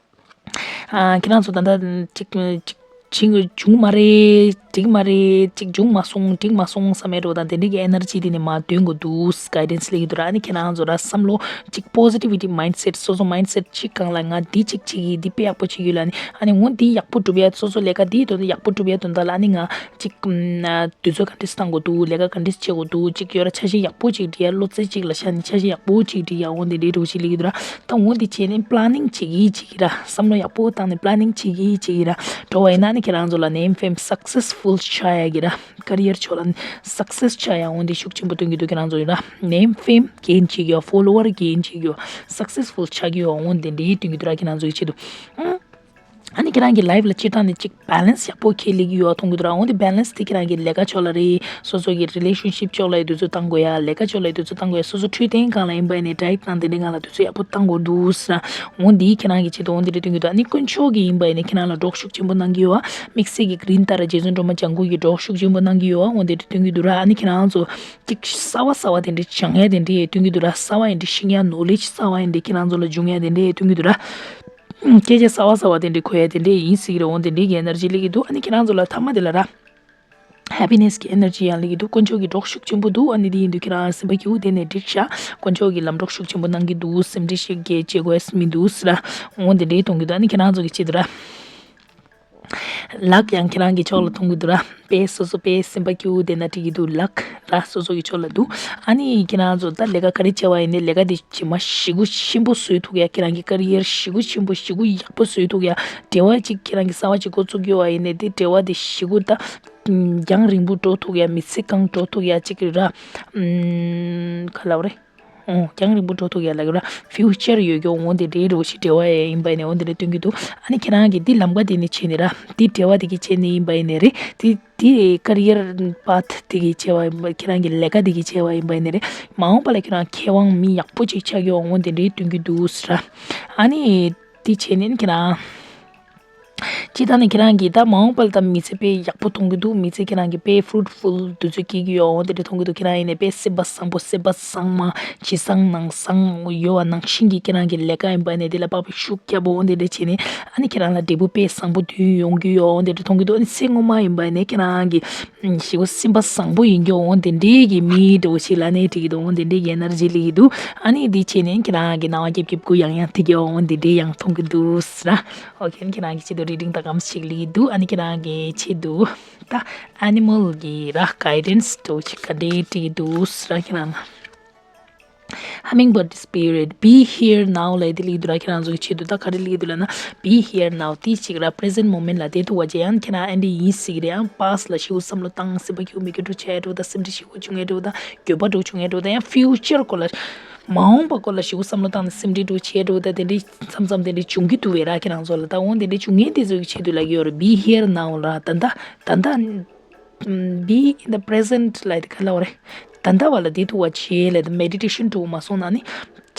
ཨ་ཁྱེད་རང་ཚོ་ད་ལྟ་ཅིག་ཅིག་ཅིག་བྱུང་མ་རེད་འགྲིག་མ་རེད་ཅིག་བྱུང་མ་སོང་འགྲིག་མ་སོང་བསམ་ཡ་འདྲ་བོ་དང་དེ་འདྲ་གི་energy དེ་ནི་མར་འདོན་དགོས་འདུག guidance ལེགས་འདུག་ར། ཨ་ནི་ཁྱེད་རང་ཚོ་ར་བསམ་བློ་ཅིག་positivity mindset སོ་སོ་mindset ཅིག་སྒང་ལ་ང་འདི་ཅིག་བྱེད་ཀྱི་འདི་དཔེ་ཡག་པོ་བྱེད་ཀྱི་ཡོད་ལ་ཨ་ནི་ཨ་ནི་འོ་འདི་ཡག་པོ་སྒྲུབ་ཡ་སོ་སོ་ལས་ཀ་འདིའི་དོན་དུ་ཡག་པོ་སྒྲུབ་ཡ་དོན་དག་ལ་ཨ་ནི་ང་ཅིག་དུས་ཚོད་ག་འདྲས་བཏང་དགོས་འདུག་ལས་ཀ་ག་འདྲས་བྱེད་དགོས་འདུག་ཅིག་ཡོད་ར། འཆར་གཞི་ཡག་པོ་ཅིག་བྲིས་ཡ། བློ་རྩེ་ཅིག་ལ་བཞག་ནས་འཆར་གཞི་ཡག་པོ་ཅིག་བྲིས་ཡ། འོ་འདི་འདྲའི་འདྲ་བོ་ཞིག་ལེགས་ཀྱི་འདུག་ར། ད་འོ་འདི་བྱས་ནས་planning བྱེད་ཀྱི་བྱེད་ཀྱི་ར། བསམ་བློ་ཡག་པོ་བཏང་ནས་planning བྱེད་ཀྱི་བྱེད་ཀྱི་ར། འགྲོ་བ་ཡིན་ན་ནི་ཁྱེད་རང་ཚོ་ལ་name fame successful ཆགས་ཡ་གི་ར། career ཕྱོགས་ལ་ནི་success ཆགས་ཡ་འོ་འདི་ཤུགས་ཆེན་པོ་སྟོན་གྱི་འདུག་ཁྱེད་རང་ཚོ་ཡིན་ར། name fame gain བྱེད་ཀྱི་ཡོད། follower gain བྱེད་ཀྱི་ཡོད། successful ཆགས་ཀྱི་ཡོད། འོ་འདི་འདྲའི་སྟོན་གྱི་འདུག་ར། ཁྱེད་རང་ཚོ་ཡི་ཆེད་དུ། ཨང་། ཨ་ནི་ཁྱེད་རང་གི་ལའིབ་ལ་སྤྱིར་བཏང་ནས་ཅིག་བེ་ལེན་སི་ཡག་པོ་ཁྱེར་སླེབས་ཀྱི་ཡོད་པ་མཐོང་གི་འདུག་ར། འོན་ཏེ་བེ་ལེན་སི་དེ་ཁྱེད་རང་གི་ལས་ཀ་ཕྱོགས་ལ་རེད། སོ་སོ་གི་རི་ལེ་ཤན་ཤིབ་ཕྱོགས་ལ་ཡི་དུས་ཚོད་བཏང་དགོས་ཡ། ལས་ཀ་ཕྱོགས་ལ་ཡི་དུས་ཚོད་བཏང་དགོས་ཡ། སོ་སོ་འཕྲོད་བསྟེན་སྒང་ལ་ཡིན་པ་ཡིན་ནའི་ཌའེ་ཊི་དང་དེ་འདྲའི་སྒང་ལ་དུས་ཚོད་ཡག་པོ་བཏང་དགོས་འདུག་ཟེར། འོན་ཏེ་ཁྱེད་རང་གི་ཆེད་དུ་འོན་ཏེ་རེད་སྟོན་གྱི་འདུག་ཨ་ནི་དཀོན་མཆོག་གི་ཡིན་པ་ཡིན་ནའི་ཁྱེད་རང་ལ་འགྲོ་ཤུགས་ཆེན་པོ་གནང་གི་ཡོད་པ། དམིགས་བསལ་གྱི་གྷི་རིན་ཏཱ་ར་རྗེ་བཙུན་སྒྲོལ་མ་ལྗང་གུ་གི་འགྲོ་ཤུགས་ཆེན་པོ་གནང་གི་ཡོད་པ། འོན་ཏེ་རེད་སྟོན་གྱི་འདུག་ར། ཨ་ནི་ཁྱེད་རང་ཚོ་ཅིག་གསར་བ་གསར་བ་དེ་འདྲའི་སྦྱང་ཡ་དེ་འདྲའི་སྟོན་གྱི་འདུག་ར། གསར་བ་ཡིན་འདྲའི་ཤེས་ཡ་ནོ་ལེཇ་གསར་བ་ཡིན་འདྲའི་ཁྱེད་རང་ཚོ་ལ་འབྱུང་ཡ་དེ་འདྲའི་སྟོན་གྱི་འདུག་ར། སྐད་ཆ་གསར་བ་གསར་བ་དེ་འདྲའི་གོ་ཡ་དེ་འདྲའི་ཡིན་སྲིད་ཀྱི་རེད། འོན་ཏེ་འདྲའི་གི་ཨེ་ནར་ཇི་སླེབས་ཀྱི་འདུག་ཨ་ནི་ཁྱེད་རང་ཚོ་ལ་མཐའ་མ་དེ་ལ་ར། ཧེ་པི་ནེ་སི་གི་ཨེ་ནར་ཇི་ཡང་སླེབས་ཀྱི་འདུག་དཀོན་མཆོག་གི་འགྲོ་ཤུགས་ཆེན་པོ་འདུག་ཨ་ནི་དེ་ཡིན་དུས་ཁྱེད་རང་སེམས་པ་སྐྱིད་པོ་བསྡད་ནས་འགྲིག་ཤག་དཀོན་མཆོག་གི་ལམ་འགྲོ་ཤུགས་ཆེན་པོ་གནང་གི་འདུག་སེམས་ཁྲལ་ཞིག་གི་བྱེད་དགོས་མི་འདུག་ཟེར་ར། འོ་དེ་འདྲའི་གཏོང་གི་འདུག་ཨ་ནི་ཁྱེད་རང་ཚོ་གི་ཆེད་དུ་ར། ལག་ཡང་ཁྱེད་རང་གི་ཕྱོགས་ལ་གཏོང་གི་འདུག་ར། དཔེ་སོ་སོ་དཔེ་སེམས་པ་སྐྱིད་པོ་བསྡད་ན་འགྲིག་གི་འདུག་ལག་ར་སོ་སོ་གི་ཕྱོགས་ལ་འདུག་ཨ་ནི་ཁྱེད་རང་ཚོ་ད་ལས་ཀ་ག་རེ་བྱས་པ་ཡིན་ནའི་ལས་ཀ་དེ་ཇེ་མ་ཞེ་པོ་ཆེན་པོ་བཟོ་ཐུབ་ཡ། ཁྱེད་རང་གི་ཀ་རི་ཡར་ཞེ་པོ་ཆེན་པོ་ཞེ་པོ་ཡག་པོ་བཟོ་ཐུབ་ཡ། འབྲེལ་བ་ཅིག་ཁྱེད་རང་གི་གསར་བ་ཅིག་འགོ་བཙུགས་ཡོད་པ་ཡིན་ནའི་དེ་འབྲེལ་བ་དེ་ཞེ་པོ་ད་རྒྱང་རིང་པོ་འགྲོ་ཐུབ་ཡ། མི་ཚེ་གང་འགྲོ་ཐུབ་ཡ་ཅིག་ར། ཨམ། ག་ལབ་རེད། ཨོ། རྒྱང་རིང་པོ་འགྲོ་ཐུབ་ཡ་ལ་གི་ར། ཕིའུ་ཅར་ཡོད་རྒྱུ་འོ་དེ་འདྲའི་རོ་ཞིག་འབྲེལ་བ་ཡ་ཡིན་པ་ཡིན་ནའི་འོ་དེ་འདྲ་སྟོན་གྱི་འདུག་ཨ་ནི་ཁྱེད་རང་གི་འདི་ལམ་ཀ་དེ་ནས་བྱས་ནས་ར། འདི་འབྲེལ་བ་དེ་གི་བྱས་ནས་ཡིན་པ་ཡིན་ནའི་རེད། འདི་འདི་ཀ་རི་ཡར་པཱཐ་དེ་གི་བྱས་པ་ཡིན་པ། ཁྱེད་རང་གི་ལས་ཀ་དེ་གི་བྱས་པ་ཡིན་པ་ཡིན་ནའི་རེད། མ་འོངས་པ་ལ་ཁྱེད་རང་མཁས་དབང་མི་ཡག་པོ་ཅིག་ཆགས་རྒྱུ་འོ་དེ་འདྲའི་སྟོན་གྱི་འདུག་ཟེར་ར། ཨ་ནི་འདི་བྱས་ནས་ཁྱེད་རང་སྤྱིར་བཏང་ནས་ཁྱེད་རང་གིས་ད་མ་འོངས་པ་ལ་ད་མི་ཚེ་དཔེ་ཡག་པོ་མཐོང་གི་འདུག་མི་ཚེ་ཁྱེད་རང་གིས་དཔེ་ཕུ་རུ་ཊི་ཕུལ་དུས་ཚོད་སྐྱེལ་གྱི་ཡོད། འོ་དེ་འདྲ་མཐོང་གི་འདུག་ཁྱེད་རང་ཡིན་ནའི་དཔེ་སེམས་པ་བཟང་པོ། སེམས་པ་བཟང་མ་ཇེ་བཟང་ནང་བཟང་ཡོད་པ་ནང་བཞིན་གྱི་ཁྱེད་རང་གི་ལས་ཀ་ཡིན་པ་ནས་དེ་ལ་དཔག་པའི་ཤུགས་རྒྱབ་པོ་འོ་དེ་འདྲ་བྱས་ནས་ཨ་ནི་ཁྱེད་རང་ལ་འབྲས་བུ་དཔེ་བཟང་པོ་ཐོན་ཡོང་གི་ཡོད། འོ་དེ་འདྲ་མཐོང་གི་འདུག་ཨ་ནི་ཚེ་སྔོན་མ་ཡིན་པ་ནས་ཁྱེད་རང་གི་ཞེ་པོ་སེམས་པ་བཟང་པོ་ཡིན་གྱི་འོ་དེ་འདྲའི་གི་མི་འདྲ་བོ་ཞིག་ལ་ནས་འགྲིག་གི་འདུག་འོ་དེ་འདྲའི་གི་ཨེ་ནར་ཇི་སླེབས་ཀྱི་འདུག་ཨ་ནི་འདི་བྱས་ནས་ཁྱེད་རང་གི་སྣང་བ་རྒྱབ་རྒྱབ་ཀུ་ཡང་ཡང་ཐིག་གི་འོ་དེ་འདྲའི་ཡང་མཐོང་གི་འདུག་ཟེར། ཨོ་ཁེ། ཁྱེད་རང་གི་ཆེད་དུ་རི་ཌིང་ད་གམ་ཞིག་ལི་འདུག་ཨ་ནི་ཁྱེད་རང་གི་ཆེད་དུ་ད་ཨེ་ནི་མལ་གི་ར་གའི་ཌེན་སི་འདྲ་བོ་ཅིག་ག་འདྲའི་བྲིས་འདུག་ཟེར་ཁྱེད་རང་ལ། Hummingbird spirit, be here now ལབ་དེ་ལི་འདུག་ར། ཁྱེད་རང་ཚོ་གི་ཆེད་དུ་ད་ག་རེ་ལི་འདུག་ལབ་ན། Be here now དེ་གཅིག་ར། Present moment ལ་དེ་ཐུག་པ་བྱས་ཡང་ཁྱེད་རང་ཨེ་འདྲ་ཡིན་སྲིད་ཀྱི་རེད། ཡང་past ལ་ཞེ་པོ་བསམ་བློ་བཏང་། སེམས་པ་སྐྱིད་པོ་མི་སྐྱིད་འདྲ་བོ་བྱས་འདྲ་བོ་ད། སེམས་ཁྲལ་ཞེ་པོ་བྱུང་ཡ་འདྲ་བོ་ད། འགྱོད་པ་འདྲ་བོ་བྱུང་ཡ་འདྲ་བོ་ད། ཡང་future སྐོར་ལ། མ་འོངས་པ་སྐོར་ལ་ཞེ་པོ་བསམ་བློ་བཏང་ནས་སེམས་ཁྲལ་འདྲ་བོ་བྱས་འདྲ་བོ་ད། དེ་འདྲའི་མཚམས་མཚམས་དེ་འདྲའི་བྱུང་གི་འདུག་བས་ར། ཁྱེད་རང་ཚོ་ལ་ད་འོ་དེ་འདྲའི་བྱུང་མཁན་དེ་ཚོ་གི་ཆེད་དུ་ལབ་ཀྱི་ཡོད་རེད། Be here now ལ་ད་ལྟ་ད་ལྟ་ཨམ། Be in the present ལབ་དེ་ག་ལབ་རེད། ད་ལྟ་བ་ལ་དེ་ཐུག་པ་བྱེད་ལབ་དེ། མེ་ཌི་ཊེ་ཤན་འདྲ་བོ་མ་སོང་ན་ནི་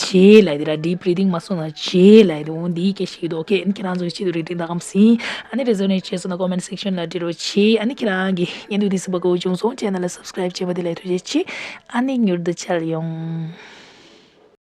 བྱེད་ལབ་དེ་ར། deep breathing མ་སོང་ན་བྱེད་ལབ་དེ། འོ་འདི་སྐད་ཤེས་ཀྱི་འདུག་ཨོ་ཁེ། ཨ་ནི་ཁྱེད་རང་ཚོ་གི་ཆེད་དུ་རི་ཌིང་ད་གམ་ཟིན། ཨ་ནི་རེ་ཛོ་ནེཊ་བྱས་སོང་ན་ཀོ་མེན་ཊི་སེག་ཤན་ལ་འབྲི་རོགས་བྱེད། ཨ་ནི་ཁྱེད་རང་གི་བརྙན་ཐུང་འདི་གཟིགས་པ་དགའ་པོ་བྱུང་སོང་ཅེ་ནལ་ལ་སབ་སི་ཀ་རེབ་བྱས་པ་དེ་ལ་ཐུགས་རྗེ་ཆེ། ཨ་ནི་མྱུར་དུ་མཇལ་ཡོང་།